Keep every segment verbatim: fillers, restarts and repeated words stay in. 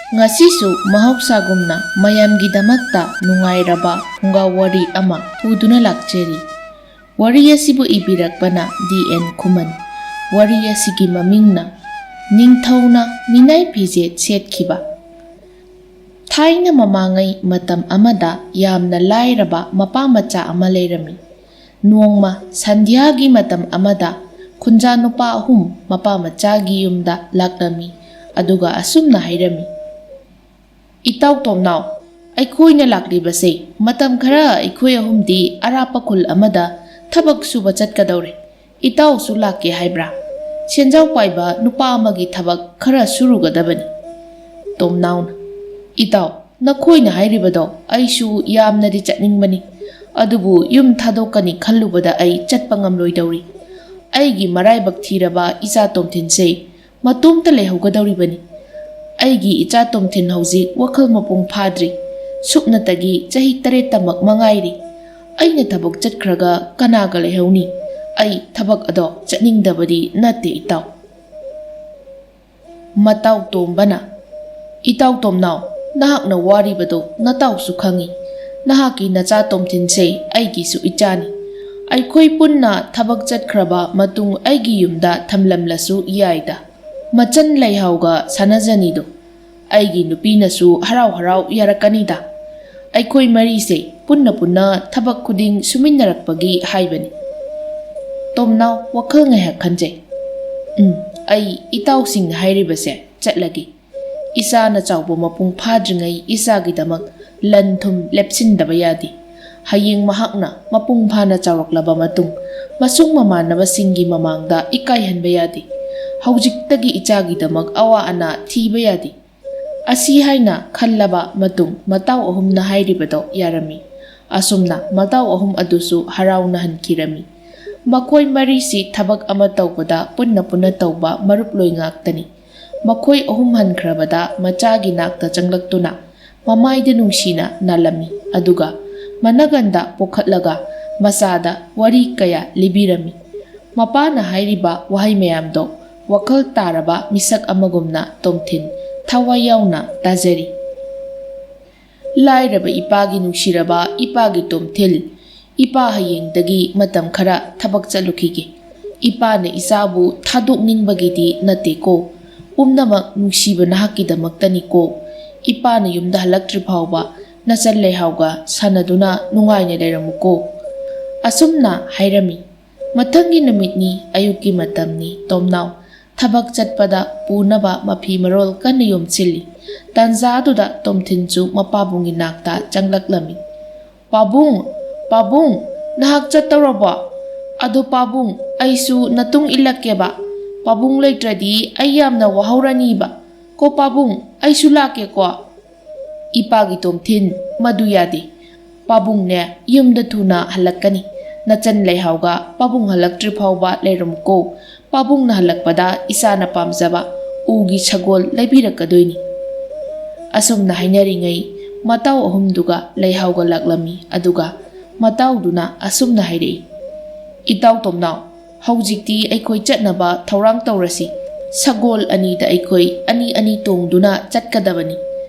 ꯉꯁꯤꯁꯨ ꯃꯍꯧꯁꯥꯒꯨꯝꯅ ꯃꯌꯥꯝꯒꯤꯗꯃꯛꯇ ꯅꯨꯡꯉꯥꯏꯔꯕ ꯐꯨꯡꯒꯥ ꯋꯥꯔꯤ ꯑꯃ ꯄꯨꯗꯨꯅ ꯂꯥꯛꯆꯔꯤ꯫ ꯋꯥꯔꯤ ꯑꯁꯤꯕꯨ ꯏꯕꯤꯔꯛꯄꯅ ꯗꯤ ꯑꯦꯟ ꯈꯨꯃꯟ꯫ ꯋꯥꯔꯤ ꯑꯁꯤꯒꯤ ꯃꯃꯤꯡꯅ ꯅꯤꯡꯊꯧꯅ ꯃꯤꯅꯥꯏ ꯐꯤꯖꯦꯠ ꯁꯦꯠꯈꯤꯕ꯫ ꯊꯥꯏꯅ ꯃꯃꯥꯡꯉꯩ ꯃꯇꯝ ꯑꯃꯗ ꯌꯥꯝꯅ ꯂꯥꯏꯔꯕ ꯃꯄꯥ ꯃꯆꯥ ꯑꯃ ꯂꯩꯔꯝꯃꯤ꯫ ꯅꯣꯡꯃ ꯁꯟꯙ꯭ꯌꯥꯒꯤ ꯃꯇꯝ ꯑꯃꯗ ꯈꯨꯟꯖꯥ ꯅꯨꯄꯥ ꯑꯍꯨꯝ ꯃꯄꯥ ꯃꯆꯥꯒꯤ ꯌꯨꯝꯗ ꯂꯥꯛꯂꯝꯃꯤ, ꯑꯗꯨꯒ ꯑꯁꯨꯝꯅ ꯍꯥꯏꯔꯝꯃꯤ, "ꯏꯇꯥꯎ ꯇꯣꯝꯅꯥꯎ, ꯑꯩꯈꯣꯏꯅ ꯂꯥꯛꯂꯤꯕꯁꯦ ꯃꯇꯝ ꯈꯔ ꯑꯩꯈꯣꯏ ꯑꯍꯨꯝꯗꯤ ꯑꯔꯥꯞꯄ ꯈꯨꯜ ꯑꯃꯗ ꯊꯕꯛ ꯁꯨꯕ ꯆꯠꯀꯗꯧꯔꯦ꯫ ꯏꯇꯥꯎꯁꯨ ꯂꯥꯛꯀꯦ ꯍꯥꯏꯕ꯭ꯔꯥ? ꯁꯦꯟꯖꯥꯎ ꯄꯥꯏꯕ ꯅꯨꯄꯥ ꯑꯃꯒꯤ ꯊꯕꯛ ꯈꯔ ꯁꯨꯔꯨꯒꯗꯕꯅꯤ꯫" ꯇꯣꯝꯅꯥꯎꯅ, "ꯏꯇꯥꯎ, ꯅꯈꯣꯏꯅ ꯍꯥꯏꯔꯤꯕꯗꯣ ꯑꯩꯁꯨ ꯌꯥꯝꯅꯗꯤ ꯆꯠꯅꯤꯡꯕꯅꯤ, ꯑꯗꯨꯕꯨ ꯌꯨꯝ ꯊꯥꯗꯣꯛꯀꯅꯤ ꯈꯜꯂꯨꯕꯗ ꯑꯩ ꯆꯠꯄ ꯉꯝꯂꯣꯏꯗꯧꯔꯤ꯫ ꯑꯩꯒꯤ ꯃꯔꯥꯏꯕꯛ ꯊꯤꯔꯕ ꯏꯆꯥ ꯇꯣꯝꯊꯤꯟꯁꯦ ꯃꯇꯣꯝꯇ ꯂꯩꯍꯧꯒꯗꯧꯔꯤꯕꯅꯤ꯫ ꯑꯩꯒꯤ ꯏꯆꯥ ꯇꯣꯝꯊꯤꯟ ꯍꯧꯖꯤꯛ ꯋꯥꯈꯜ ꯃꯄꯨꯡ ꯐꯥꯗ꯭ꯔꯤ꯫ ꯁꯨꯞꯅꯇꯒꯤ ꯆꯍꯤ ꯇꯔꯦꯠꯇꯃꯛ ꯃꯉꯥꯏꯔꯤ꯫ ꯑꯩꯅ ꯊꯕꯛ ꯆꯠꯈ꯭ꯔꯒ ꯀꯅꯥꯒ ꯂꯩꯍꯧꯅꯤ? ꯑꯩ ꯊꯕꯛ ꯑꯗꯣ ꯆꯠꯅꯤꯡꯗꯕꯗꯤ ꯅꯠꯇꯦ, ꯏꯇꯥꯎ꯫" ꯃꯇꯥꯎ ꯇꯣꯝꯕꯅ, "ꯏꯇꯥꯎ ꯇꯣꯝꯅꯥꯎ, ꯅꯍꯥꯛꯅ ꯋꯥꯔꯤꯕꯗꯣ ꯅꯇꯥꯎꯁꯨ ꯈꯪꯏ꯫ ꯅꯍꯥꯛꯀꯤ ꯅꯆꯥ ꯇꯣꯝꯊꯤꯟꯁꯦ ꯑꯩꯒꯤꯁꯨ ꯏꯆꯥꯅꯤ꯫ ꯑꯩꯈꯣꯏ ꯄꯨꯟꯅ ꯊꯕꯛ ꯆꯠꯈ꯭ꯔꯕ ꯃꯇꯨꯡ ꯑꯩꯒꯤ ꯌꯨꯝꯗ ꯊꯝꯂꯝꯂꯁꯨ ꯌꯥꯏꯗ꯫ ꯃꯆꯟ ꯂꯩꯍꯥꯎꯒ ꯁꯥꯟꯅꯖꯅꯤꯗꯣ꯫ ꯑꯩꯒꯤ ꯅꯨꯄꯤꯅꯁꯨ ꯍꯔꯥꯎ ꯍꯔꯥꯎ ꯌꯥꯔꯛꯀꯅꯤꯗ꯫ ꯑꯩꯈꯣꯏ ꯃꯔꯤꯁꯦ ꯄꯨꯟꯅ ꯄꯨꯟꯅ ꯊꯕꯛ ꯈꯨꯗꯤꯡ ꯁꯨꯃꯤꯟꯅꯔꯛꯄꯒꯤ ꯍꯥꯏꯕꯅꯤ꯫" ꯇꯣꯝꯅꯥꯎ ꯋꯥꯈꯜ ꯉꯥꯏꯍꯥꯛ ꯈꯟꯖꯩ꯫ "ꯎꯝ, ꯑꯩ ꯏꯇꯥꯎꯁꯤꯡꯅ ꯍꯥꯏꯔꯤꯕꯁꯦ ꯆꯠꯂꯒꯦ꯫ ꯏꯆꯥꯅ ꯆꯥꯎꯕ ꯃꯄꯨꯡ ꯐꯥꯗ꯭ꯔꯤꯉꯩ ꯏꯆꯥꯒꯤꯗꯃꯛ ꯂꯟ ꯊꯨꯝ ꯂꯦꯞꯁꯤꯟꯗꯕ ꯌꯥꯗꯦ꯫ ꯍꯌꯦꯡ ꯃꯍꯥꯛꯅ ꯃꯄꯨꯡ ꯐꯥꯅ ꯆꯥꯎꯔꯛꯂꯕ ꯃꯇꯨꯡ ꯃꯁꯨꯡ ꯃꯃꯥꯟꯅꯕꯁꯤꯡꯒꯤ ꯃꯃꯥꯡꯗ ꯏꯀꯥꯏꯍꯟꯕ ꯌꯥꯗꯦ꯫ ꯍꯧꯖꯤꯛꯇꯒꯤ ꯏꯆꯥꯒꯤꯗꯃꯛ ꯑꯋꯥ ꯑꯅꯥ ꯊꯤꯕ ꯌꯥꯗꯦ꯫" ꯑꯁꯤ ꯍꯥꯏꯅ ꯈꯜꯂꯕ ꯃꯇꯨꯡ ꯃꯇꯥꯎ ꯑꯍꯨꯝꯅ ꯍꯥꯏꯔꯤꯕꯗꯣ ꯌꯥꯔꯝꯃꯤ꯫ ꯑꯁꯨꯝꯅ ꯃꯇꯥꯎ ꯑꯍꯨꯝ ꯑꯗꯨꯁꯨ ꯍꯔꯥꯎꯅ ꯍꯟꯈꯤꯔꯝꯃꯤ꯫ ꯃꯈꯣꯏ ꯃꯔꯤꯁꯤ ꯊꯕꯛ ꯑꯃ ꯇꯧꯕꯗ ꯄꯨꯟꯅ ꯄꯨꯟꯅ ꯇꯧꯕ ꯃꯔꯨꯞꯂꯣꯏ ꯉꯥꯛꯇꯅꯤ꯫ ꯃꯈꯣꯏ ꯑꯍꯨꯝ ꯍꯟꯈ꯭ꯔꯕꯗ ꯃꯆꯥꯒꯤ ꯅꯥꯛꯇ ꯆꯪꯂꯛꯇꯨꯅ ꯃꯃꯥꯏꯗ ꯅꯨꯡꯁꯤꯅ ꯅꯥꯜꯂꯝꯃꯤ, ꯑꯗꯨꯒ ꯃꯅꯒꯟꯗ ꯄꯣꯛꯈꯠꯂꯒ ꯃꯆꯥꯗ ꯋꯥꯔꯤ ꯀꯌꯥ ꯂꯤꯕꯤꯔꯝꯃꯤ꯫ ꯃꯄꯥꯅ ꯍꯥꯏꯔꯤꯕ ꯋꯥꯍꯩ ꯃꯌꯥꯝꯗꯣ ꯋꯥꯈꯜ ꯇꯥꯔꯕ ꯃꯤꯁꯛ ꯑꯃꯒꯨꯝꯅ ꯇꯣꯝꯊꯤꯟ ꯊꯋꯥꯏ ꯌꯥꯎꯅ ꯇꯥꯖꯔꯤ꯫ ꯂꯥꯏꯔꯕ ꯏꯄꯥꯒꯤ ꯅꯨꯡꯁꯤꯔꯕ ꯏꯄꯥꯒꯤ ꯇꯣꯝꯊꯤꯜ, ꯏꯄꯥ ꯍꯌꯦꯡꯗꯒꯤ ꯃꯇꯝ ꯈꯔ ꯊꯕꯛ ꯆꯠꯂꯨꯈꯤꯒꯦ꯫ ꯏꯄꯥꯅ ꯏꯆꯥꯕꯨ ꯊꯥꯗꯣꯛꯅꯤꯡꯕꯒꯤꯗꯤ ꯅꯠꯇꯦꯀꯣ, ꯄꯨꯝꯅꯃꯛ ꯅꯨꯡꯁꯤꯕ ꯅꯍꯥꯛꯀꯤꯗꯃꯛꯇꯅꯤꯀꯣ꯫ ꯏꯄꯥꯅ ꯌꯨꯝꯗ ꯍꯜꯂꯛꯇ꯭ꯔꯤ ꯐꯥꯎꯕ ꯅꯆꯟ ꯂꯩꯍꯥꯎꯒ ꯁꯥꯟꯅꯗꯨꯅ ꯅꯨꯡꯉꯥꯏꯅ ꯂꯩꯔꯝꯃꯨꯀꯣ꯫ ꯑꯁꯨꯝꯅ ꯍꯥꯏꯔꯝꯃꯤ꯫ ꯃꯊꯪꯒꯤ ꯅꯨꯃꯤꯠꯅꯤ, ꯑꯌꯨꯛꯀꯤ ꯃꯇꯝꯅꯤ꯫ ꯇꯣꯝꯅꯥꯎ ꯊꯕꯛ ꯆꯠꯄꯗ ꯄꯨꯅꯕ ꯃꯐꯤ ꯃꯔꯣꯜ ꯀꯟꯅ ꯌꯣꯝꯁꯤꯜꯂꯤ꯫ ꯇꯥꯟꯖꯥꯗꯨꯗ ꯇꯣꯝꯊꯤꯟꯁꯨ ꯃꯄꯥꯕꯨꯡꯒꯤ ꯅꯥꯛꯇ ꯆꯪꯂꯛꯂꯝꯃꯤ꯫ "ꯄꯥꯕꯨꯡ, ꯄꯥꯕꯨꯡ, ꯅꯍꯥꯛ ꯆꯠꯇꯧꯔꯕꯣ? ꯑꯗꯣ ꯄꯥꯕꯨꯡ, ꯑꯩꯁꯨ ꯅꯇꯨꯡ ꯏꯜꯂꯛꯀꯦꯕ꯫ ꯄꯥꯕꯨꯡ ꯂꯩꯇ꯭ꯔꯗꯤ ꯑꯩ ꯌꯥꯝꯅ ꯋꯥꯍꯧꯔꯅꯤꯕ꯫ ꯀꯣ ꯄꯥꯕꯨꯡ, ꯑꯩꯁꯨ ꯂꯥꯛꯀꯦꯀꯣ꯫" ꯏꯄꯥꯒꯤ ꯇꯣꯝꯊꯤꯟ, ꯃꯗꯨ ꯌꯥꯗꯦ꯫ ꯄꯥꯕꯨꯡꯅꯦ ꯌꯨꯝꯗ ꯊꯨꯅ ꯍꯜꯂꯛꯀꯅꯤ꯫ ꯅꯆꯟ ꯂꯩꯍꯥꯎꯒ ꯄꯥꯕꯨꯡ ꯍꯜꯂꯛꯇ꯭ꯔꯤ ꯐꯥꯎꯕ ꯂꯩꯔꯝꯃꯨꯀꯣ꯫ ꯄꯥꯕꯨꯡꯅ ꯍꯜꯂꯛꯄꯗ ꯏꯆꯥꯅ ꯄꯥꯝꯖꯕ ꯎꯒꯤ ꯁꯒꯣꯜ ꯂꯩꯕꯤꯔꯛꯀꯗꯣꯏꯅꯤ꯫ ꯑꯁꯨꯝꯅ ꯍꯥꯏꯅꯔꯤꯉꯩ ꯃꯇꯥꯎ ꯑꯍꯨꯝꯗꯨꯒ ꯂꯩꯍꯥꯎꯒ ꯂꯥꯛꯂꯝꯃꯤ꯫ ꯑꯗꯨꯒ ꯃꯇꯥꯎꯗꯨꯅ ꯑꯁꯨꯝꯅ ꯍꯥꯏꯔꯛꯏ, "ꯏꯇꯥꯎ ꯇꯣꯝꯅꯥꯎ, ꯍꯧꯖꯤꯛꯇꯤ ꯑꯩꯈꯣꯏ ꯆꯠꯅꯕ ꯊꯧꯔꯥꯡ ꯇꯧꯔꯁꯤ꯫ ꯁꯒꯣꯜ ꯑꯅꯤꯗ ꯑꯩꯈꯣꯏ ꯑꯅꯤ ꯑꯅꯤ ꯇꯣꯡꯗꯨꯅ ꯆꯠꯀꯗꯕꯅꯤ꯫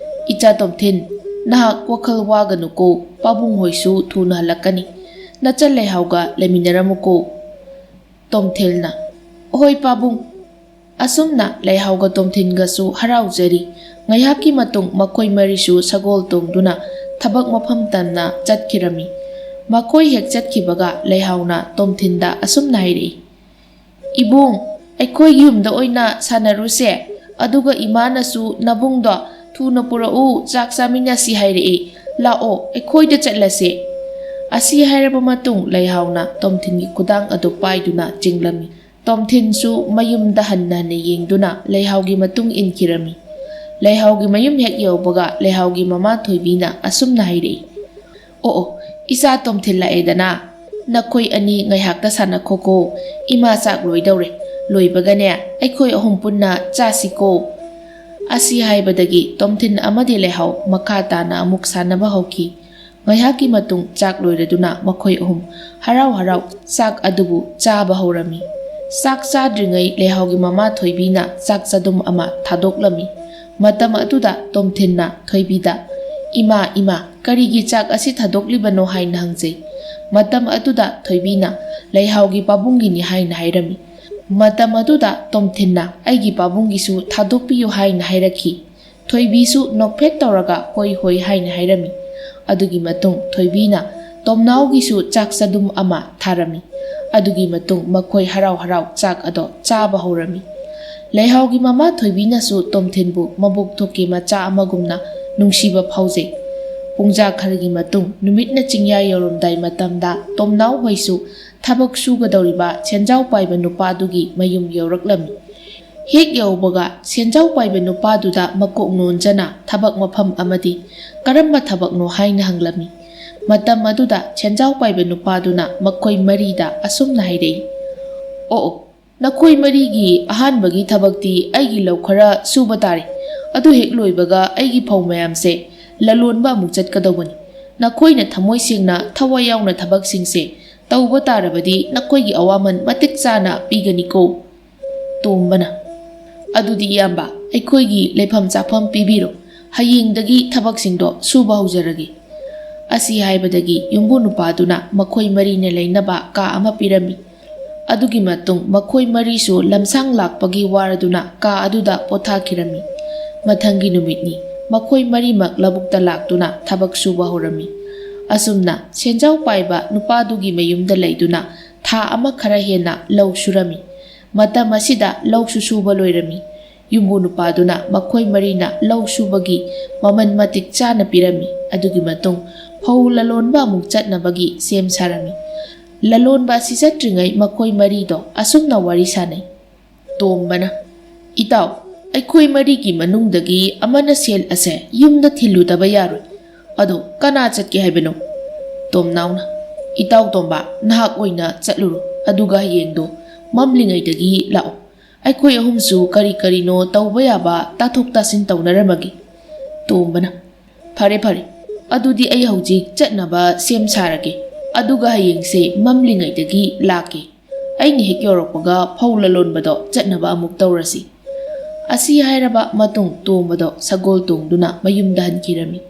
ꯏꯆꯥ ꯇꯣꯝꯊꯤꯟ, ꯅꯍꯥꯛ ꯋꯥꯈꯜ ꯋꯥꯒꯅꯨꯀꯣ, ꯄꯥꯕꯨꯡ ꯍꯣꯏꯁꯨ ꯊꯨꯅ ꯍꯜꯂꯛꯀꯅꯤ꯫ ꯅꯆꯟ ꯂꯩꯍꯥꯎꯒ ꯂꯩꯃꯤꯟꯅꯔꯝꯃꯨꯀꯣ꯫" ꯇꯣꯝꯊꯤꯜꯅ, "ꯍꯣꯏ ꯄꯥꯕꯨꯡ꯫" ꯑꯁꯨꯝꯅ ꯂꯩꯍꯥꯎꯒ ꯇꯣꯝꯊꯤꯟꯒꯁꯨ ꯍꯔꯥꯎꯖꯔꯤ꯫ ꯉꯥꯏꯍꯥꯛꯀꯤ ꯃꯇꯨꯡ ꯃꯈꯣꯏ ꯃꯔꯤꯁꯨ ꯁꯒꯣꯜ ꯇꯣꯡꯗꯨꯅ ꯊꯕꯛ ꯃꯐꯝ ꯇꯝꯅ ꯆꯠꯈꯤꯔꯝꯃꯤ꯫ ꯃꯈꯣꯏ ꯍꯦꯛ ꯆꯠꯈꯤꯕꯒ ꯂꯩꯍꯥꯎꯅ ꯇꯣꯝꯊꯤꯟꯗ ꯑꯁꯨꯝꯅ ꯍꯥꯏꯔꯛꯏ, "ꯏꯕꯨꯡ, ꯑꯩꯈꯣꯏꯒꯤ ꯌꯨꯝꯗ ꯑꯣꯏꯅ ꯁꯥꯟꯅꯔꯨꯁꯦ꯫ ꯑꯗꯨꯒ ꯏꯃꯥꯅꯁꯨ ꯅꯕꯨꯡꯗꯣ ꯊꯨꯅ ꯄꯨꯔꯛꯎ, ꯆꯥꯛ ꯆꯥꯃꯤꯟꯅꯁꯤ ꯍꯥꯏꯔꯛꯏ꯫ ꯂꯥꯛꯑꯣ, ꯑꯩꯈꯣꯏꯗ ꯆꯠꯂꯁꯦ꯫" ꯑꯁꯤ ꯍꯥꯏꯔꯕ ꯃꯇꯨꯡ ꯂꯩꯍꯥꯎꯅ ꯇꯣꯝꯊꯤꯟꯒꯤ ꯈꯨꯗꯥꯡ ꯑꯗꯨ ꯄꯥꯏꯗꯨꯅ ꯆꯤꯡꯂꯝꯃꯤ꯫ ꯇꯣꯝꯊꯤꯟꯁꯨ ꯃꯌꯨꯝꯗ ꯍꯟꯅ ꯍꯟꯅ ꯌꯦꯡꯗꯨꯅ ꯂꯩꯍꯥꯎꯒꯤ ꯃꯇꯨꯡ ꯏꯟꯈꯤꯔꯝꯃꯤ꯫ ꯂꯩꯍꯥꯎꯒꯤ ꯃꯌꯨꯝ ꯍꯦꯛ ꯌꯧꯕꯒ ꯂꯩꯍꯥꯎꯒꯤ ꯃꯃꯥ ꯊꯣꯏꯕꯤꯅ ꯑꯁꯨꯝꯅ ꯍꯥꯏꯔꯛꯏ, "ꯑꯣ ꯑꯣ, ꯏꯆꯥ ꯇꯣꯝꯊꯤꯜ ꯂꯥꯛꯑꯦꯗꯅ꯫ ꯅꯈꯣꯏ ꯑꯅꯤ ꯉꯥꯏꯍꯥꯛꯇ ꯁꯥꯟꯅꯈꯣꯀꯣ꯫ ꯏꯃꯥ ꯆꯥꯛ ꯂꯣꯏꯗꯧꯔꯦ꯫ ꯂꯣꯏꯕꯒꯅꯦ ꯑꯩꯈꯣꯏ ꯑꯍꯨꯝ ꯄꯨꯟꯅ ꯆꯥꯁꯤꯀꯣ꯫" ꯑꯁꯤ ꯍꯥꯏꯕꯗꯒꯤ ꯇꯣꯝꯊꯤꯟ ꯑꯃꯗꯤ ꯂꯩꯍꯥꯎ ꯃꯈꯥ ꯇꯥꯅ ꯑꯃꯨꯛ ꯁꯥꯟꯅꯕ ꯍꯧꯈꯤ꯫ ꯉꯥꯏꯍꯥꯛꯀꯤ ꯃꯇꯨꯡ ꯆꯥꯛ ꯂꯣꯏꯔꯗꯨꯅ ꯃꯈꯣꯏ ꯑꯍꯨꯝ ꯍꯔꯥꯎ ꯍꯔꯥꯎ ꯆꯥꯛ ꯑꯗꯨꯕꯨ ꯆꯥꯕ ꯍꯧꯔꯝꯃꯤ꯫ ꯆꯥꯛ ꯆꯥꯗ꯭ꯔꯤꯉꯩ ꯂꯩꯍꯥꯎꯒꯤ ꯃꯃꯥ ꯊꯣꯏꯕꯤꯅ ꯆꯥꯛ ꯆꯗꯨꯝ ꯑꯃ ꯊꯥꯗꯣꯛꯂꯝꯃꯤ꯫ ꯃꯇꯝ ꯑꯗꯨꯗ ꯇꯣꯝꯊꯤꯟꯅ ꯊꯣꯏꯕꯤꯗ, "ꯏꯃꯥ, ꯏꯃꯥ, ꯀꯔꯤꯒꯤ ꯆꯥꯛ ꯑꯁꯤ ꯊꯥꯗꯣꯛꯂꯤꯕꯅꯣ?" ꯍꯥꯏꯅ ꯍꯪꯖꯩ꯫ ꯃꯇꯝ ꯑꯗꯨꯗ ꯊꯣꯏꯕꯤꯅ, "ꯂꯩꯍꯥꯎꯒꯤ ꯄꯥꯕꯨꯡꯒꯤꯅꯤ" ꯍꯥꯏꯅ ꯍꯥꯏꯔꯝꯃꯤ꯫ ꯃꯇꯝ ꯑꯗꯨꯗ ꯇꯣꯝꯊꯤꯟꯅ, "ꯑꯩꯒꯤ ꯄꯥꯕꯨꯡꯒꯤꯁꯨ ꯊꯥꯗꯣꯛꯄꯤꯌꯨ" ꯍꯥꯏꯅ ꯍꯥꯏꯔꯛꯈꯤ꯫ ꯊꯣꯏꯕꯤꯁꯨ ꯅꯣꯛꯐꯦꯠ ꯇꯧꯔꯒ "ꯍꯣꯏ, ꯍꯣꯏ" ꯍꯥꯏꯅ ꯍꯥꯏꯔꯝꯃꯤ꯫ ꯑꯗꯨꯒꯤ ꯃꯇꯨꯡ ꯊꯣꯏꯕꯤꯅ ꯇꯣꯝꯅꯥꯎꯒꯤꯁꯨ ꯆꯥꯛ ꯆꯗꯨꯝ ꯑꯃ ꯊꯥꯔꯝꯃꯤ꯫ ꯑꯗꯨꯒꯤ ꯃꯇꯨꯡ ꯃꯈꯣꯏ ꯍꯔꯥꯎ ꯍꯔꯥꯎ ꯆꯥꯛ ꯑꯗꯣ ꯆꯥꯕ ꯍꯧꯔꯝꯃꯤ꯫ ꯂꯩꯍꯥꯎꯒꯤ ꯃꯃꯥ ꯊꯣꯏꯕꯤꯅꯁꯨ ꯇꯣꯝꯊꯤꯟꯕꯨ ꯃꯕꯣꯛ ꯊꯣꯛꯀꯤ ꯃꯆꯥ ꯑꯃꯒꯨꯝꯅ ꯅꯨꯡꯁꯤꯕ ꯐꯥꯎꯖꯩ꯫ ꯄꯨꯡꯖꯥ ꯈꯔꯒꯤ ꯃꯇꯨꯡ ꯅꯨꯃꯤꯠꯅ ꯆꯤꯡꯌꯥ ꯌꯧꯔꯝꯗꯥꯏ ꯃꯇꯝꯗ ꯇꯣꯝꯅꯥꯎ ꯍꯣꯏꯁꯨ ꯊꯕꯛ ꯁꯨꯒꯗꯧꯔꯤꯕ ꯁꯦꯟꯖꯥꯎ ꯄꯥꯏꯕ ꯅꯨꯄꯥꯗꯨꯒꯤ ꯃꯌꯨꯝ ꯌꯧꯔꯛꯂꯝꯃꯤ꯫ ꯍꯦꯛ ꯌꯧꯕꯒ ꯁꯦꯟꯖꯥꯎ ꯄꯥꯏꯕ ꯅꯨꯄꯥꯗꯨꯗ ꯃꯀꯣꯛ ꯅꯣꯟꯖꯅ ꯊꯕꯛ ꯃꯐꯝ ꯑꯃꯗꯤ ꯀꯔꯝꯕ ꯊꯕꯛꯅꯣ ꯍꯥꯏꯅ ꯍꯪꯂꯝꯃꯤ꯫ ꯃꯇꯝ ꯑꯗꯨꯗ ꯁꯦꯟꯖꯥꯎ ꯄꯥꯏꯕ ꯅꯨꯄꯥꯗꯨꯅ ꯃꯈꯣꯏ ꯃꯔꯤꯗ ꯑꯁꯨꯝꯅ ꯍꯥꯏꯔꯛꯏ, "ꯑꯣ, ꯑꯣ, ꯅꯈꯣꯏ ꯃꯔꯤꯒꯤ ꯑꯍꯥꯟꯕꯒꯤ ꯊꯕꯛꯇꯤ ꯑꯩꯒꯤ ꯂꯧ ꯈꯔ ꯁꯨꯕ ꯇꯥꯔꯦ꯫ ꯑꯗꯨ ꯍꯦꯛ ꯂꯣꯏꯕꯒ ꯑꯩꯒꯤ ꯐꯧ ꯃꯌꯥꯝꯁꯦ ꯂꯂꯣꯟꯕ ꯑꯃꯨꯛ ꯆꯠꯀꯗꯧꯕꯅꯤ꯫ ꯅꯈꯣꯏꯅ ꯊꯃꯣꯏ ꯁꯦꯡꯅ ꯊꯋꯥꯏ ꯌꯥꯎꯅ ꯊꯕꯛꯁꯤꯡꯁꯦ ꯇꯧꯕ ꯇꯥꯔꯕꯗꯤ ꯅꯈꯣꯏꯒꯤ ꯑꯋꯥꯃꯟ ꯃꯇꯤꯛ ꯆꯥꯅ ꯄꯤꯒꯅꯤꯀꯣ"꯫ ꯇꯣꯝꯕꯅ, "ꯑꯗꯨꯗꯤ ꯏꯌꯥꯝꯕ, ꯑꯩꯈꯣꯏꯒꯤ ꯂꯩꯐꯝ ꯆꯥꯐꯝ ꯄꯤꯕꯤꯔꯣ꯫ ꯍꯌꯦꯡꯗꯒꯤ ꯊꯕꯛꯁꯤꯡꯗꯣ ꯁꯨꯕ ꯍꯧꯖꯔꯒꯦ"꯫ ꯑꯁꯤ ꯍꯥꯏꯕꯗꯒꯤ ꯌꯨꯝꯕꯨ ꯅꯨꯄꯥꯗꯨꯅ ꯃꯈꯣꯏ ꯃꯔꯤꯅ ꯂꯩꯅꯕ ꯀꯥ ꯑꯃ ꯄꯤꯔꯝꯃꯤ꯫ ꯑꯗꯨꯒꯤ ꯃꯇꯨꯡ ꯃꯈꯣꯏ ꯃꯔꯤꯁꯨ ꯂꯝꯁꯥꯡ ꯂꯥꯛꯄꯒꯤ ꯋꯥꯔꯗꯨꯅ ꯀꯥ ꯑꯗꯨꯗ ꯄꯣꯊꯥꯈꯤꯔꯝꯃꯤ꯫ ꯃꯊꯪꯒꯤ ꯅꯨꯃꯤꯠꯅꯤ꯫ ꯃꯈꯣꯏ ꯃꯔꯤꯃꯛ ꯂꯧꯕꯨꯛꯇ ꯂꯥꯛꯇꯨꯅ ꯊꯕꯛ ꯁꯨꯕ ꯍꯧꯔꯝꯃꯤ꯫ ꯑꯁꯨꯝꯅ ꯁꯦꯟꯖꯥꯎ ꯄꯥꯏꯕ ꯅꯨꯄꯥꯗꯨꯒꯤ ꯃꯌꯨꯝꯗ ꯂꯩꯗꯨꯅ ꯊꯥ ꯑꯃ ꯈꯔ ꯍꯦꯟꯅ ꯂꯧ ꯁꯨꯔꯝꯃꯤ꯫ ꯃꯇꯝ ꯑꯁꯤꯗ ꯂꯧꯁꯨ ꯁꯨꯕ ꯂꯣꯏꯔꯝꯃꯤ꯫ ꯌꯨꯝꯕꯨ ꯅꯨꯄꯥꯗꯨꯅ ꯃꯈꯣꯏ ꯃꯔꯤꯅ ꯂꯧ ꯁꯨꯕꯒꯤ ꯃꯃꯜ ꯃꯇꯤꯛ ꯆꯥꯅ ꯄꯤꯔꯝꯃꯤ꯫ ꯑꯗꯨꯒꯤ ꯃꯇꯨꯡ ꯐꯧ ꯂꯂꯣꯟꯕ ꯑꯃꯨꯛ ꯆꯠꯅꯕꯒꯤ ꯁꯦꯝ ꯁꯥꯔꯝꯃꯤ꯫ ꯂꯂꯣꯟꯕ ꯑꯁꯤ ꯆꯠꯇ꯭ꯔꯤꯉꯩ ꯃꯈꯣꯏ ꯃꯔꯤꯗꯣ ꯑꯁꯨꯝꯅ ꯋꯥꯔꯤ ꯁꯥꯅꯩ꯫ ꯇꯣꯝꯕꯅ, "ꯏꯇꯥꯎ, ꯑꯩꯈꯣꯏ ꯃꯔꯤꯒꯤ ꯃꯅꯨꯡꯗꯒꯤ ꯑꯃꯅ ꯁꯦꯜ ꯑꯁꯦ ꯌꯨꯝꯗ ꯊꯤꯜꯂꯨꯗꯕ ꯌꯥꯔꯣꯏ꯫ ꯑꯗꯣ ꯀꯅꯥ ꯆꯠꯀꯦ ꯍꯥꯏꯕꯅꯣ?" ꯇꯣꯝꯅꯥꯎꯅ, "ꯏꯇꯥꯎ ꯇꯣꯝꯕ, ꯅꯍꯥꯛ ꯑꯣꯏꯅ ꯆꯠꯂꯨꯔꯣ, ꯑꯗꯨꯒ ꯍꯌꯦꯡꯗꯣ ꯃꯝꯂꯤꯉꯩꯗꯒꯤ ꯂꯥꯛꯑꯣ꯫ ꯑꯩꯈꯣꯏ ꯑꯍꯨꯝꯁꯨ ꯀꯔꯤ ꯀꯔꯤꯅꯣ ꯇꯧꯕ ꯌꯥꯕ ꯇꯥꯊꯣꯛ ꯇꯥꯁꯤꯟ ꯇꯧꯅꯔꯝꯃꯒꯦ"꯫ ꯇꯣꯝꯕꯅ, "ꯐꯔꯦ, ꯐꯔꯦ, ꯑꯗꯨꯗꯤ ꯑꯩ ꯍꯧꯖꯤꯛ ꯆꯠꯅꯕ ꯁꯦꯝ ꯁꯥꯔꯒꯦ, ꯑꯗꯨꯒ ꯍꯌꯦꯡꯁꯦ ꯃꯝꯂꯤꯉꯩꯗꯒꯤ ꯂꯥꯛꯀꯦ꯫ ꯑꯩꯅ ꯍꯦꯛ ꯌꯧꯔꯛꯄꯒ ꯐꯧ ꯂꯂꯣꯟꯕꯗꯣ ꯆꯠꯅꯕ ꯑꯃꯨꯛ ꯇꯧꯔꯁꯤ"꯫ ꯑꯁꯤ ꯍꯥꯏꯔꯕ ꯃꯇꯨꯡ ꯇꯣꯝꯕꯗꯣ ꯁꯒꯣꯜ ꯇꯣꯡꯗꯨꯅ ꯃꯌꯨꯝꯗ ꯍꯟꯈꯤꯔꯝꯃꯤ꯫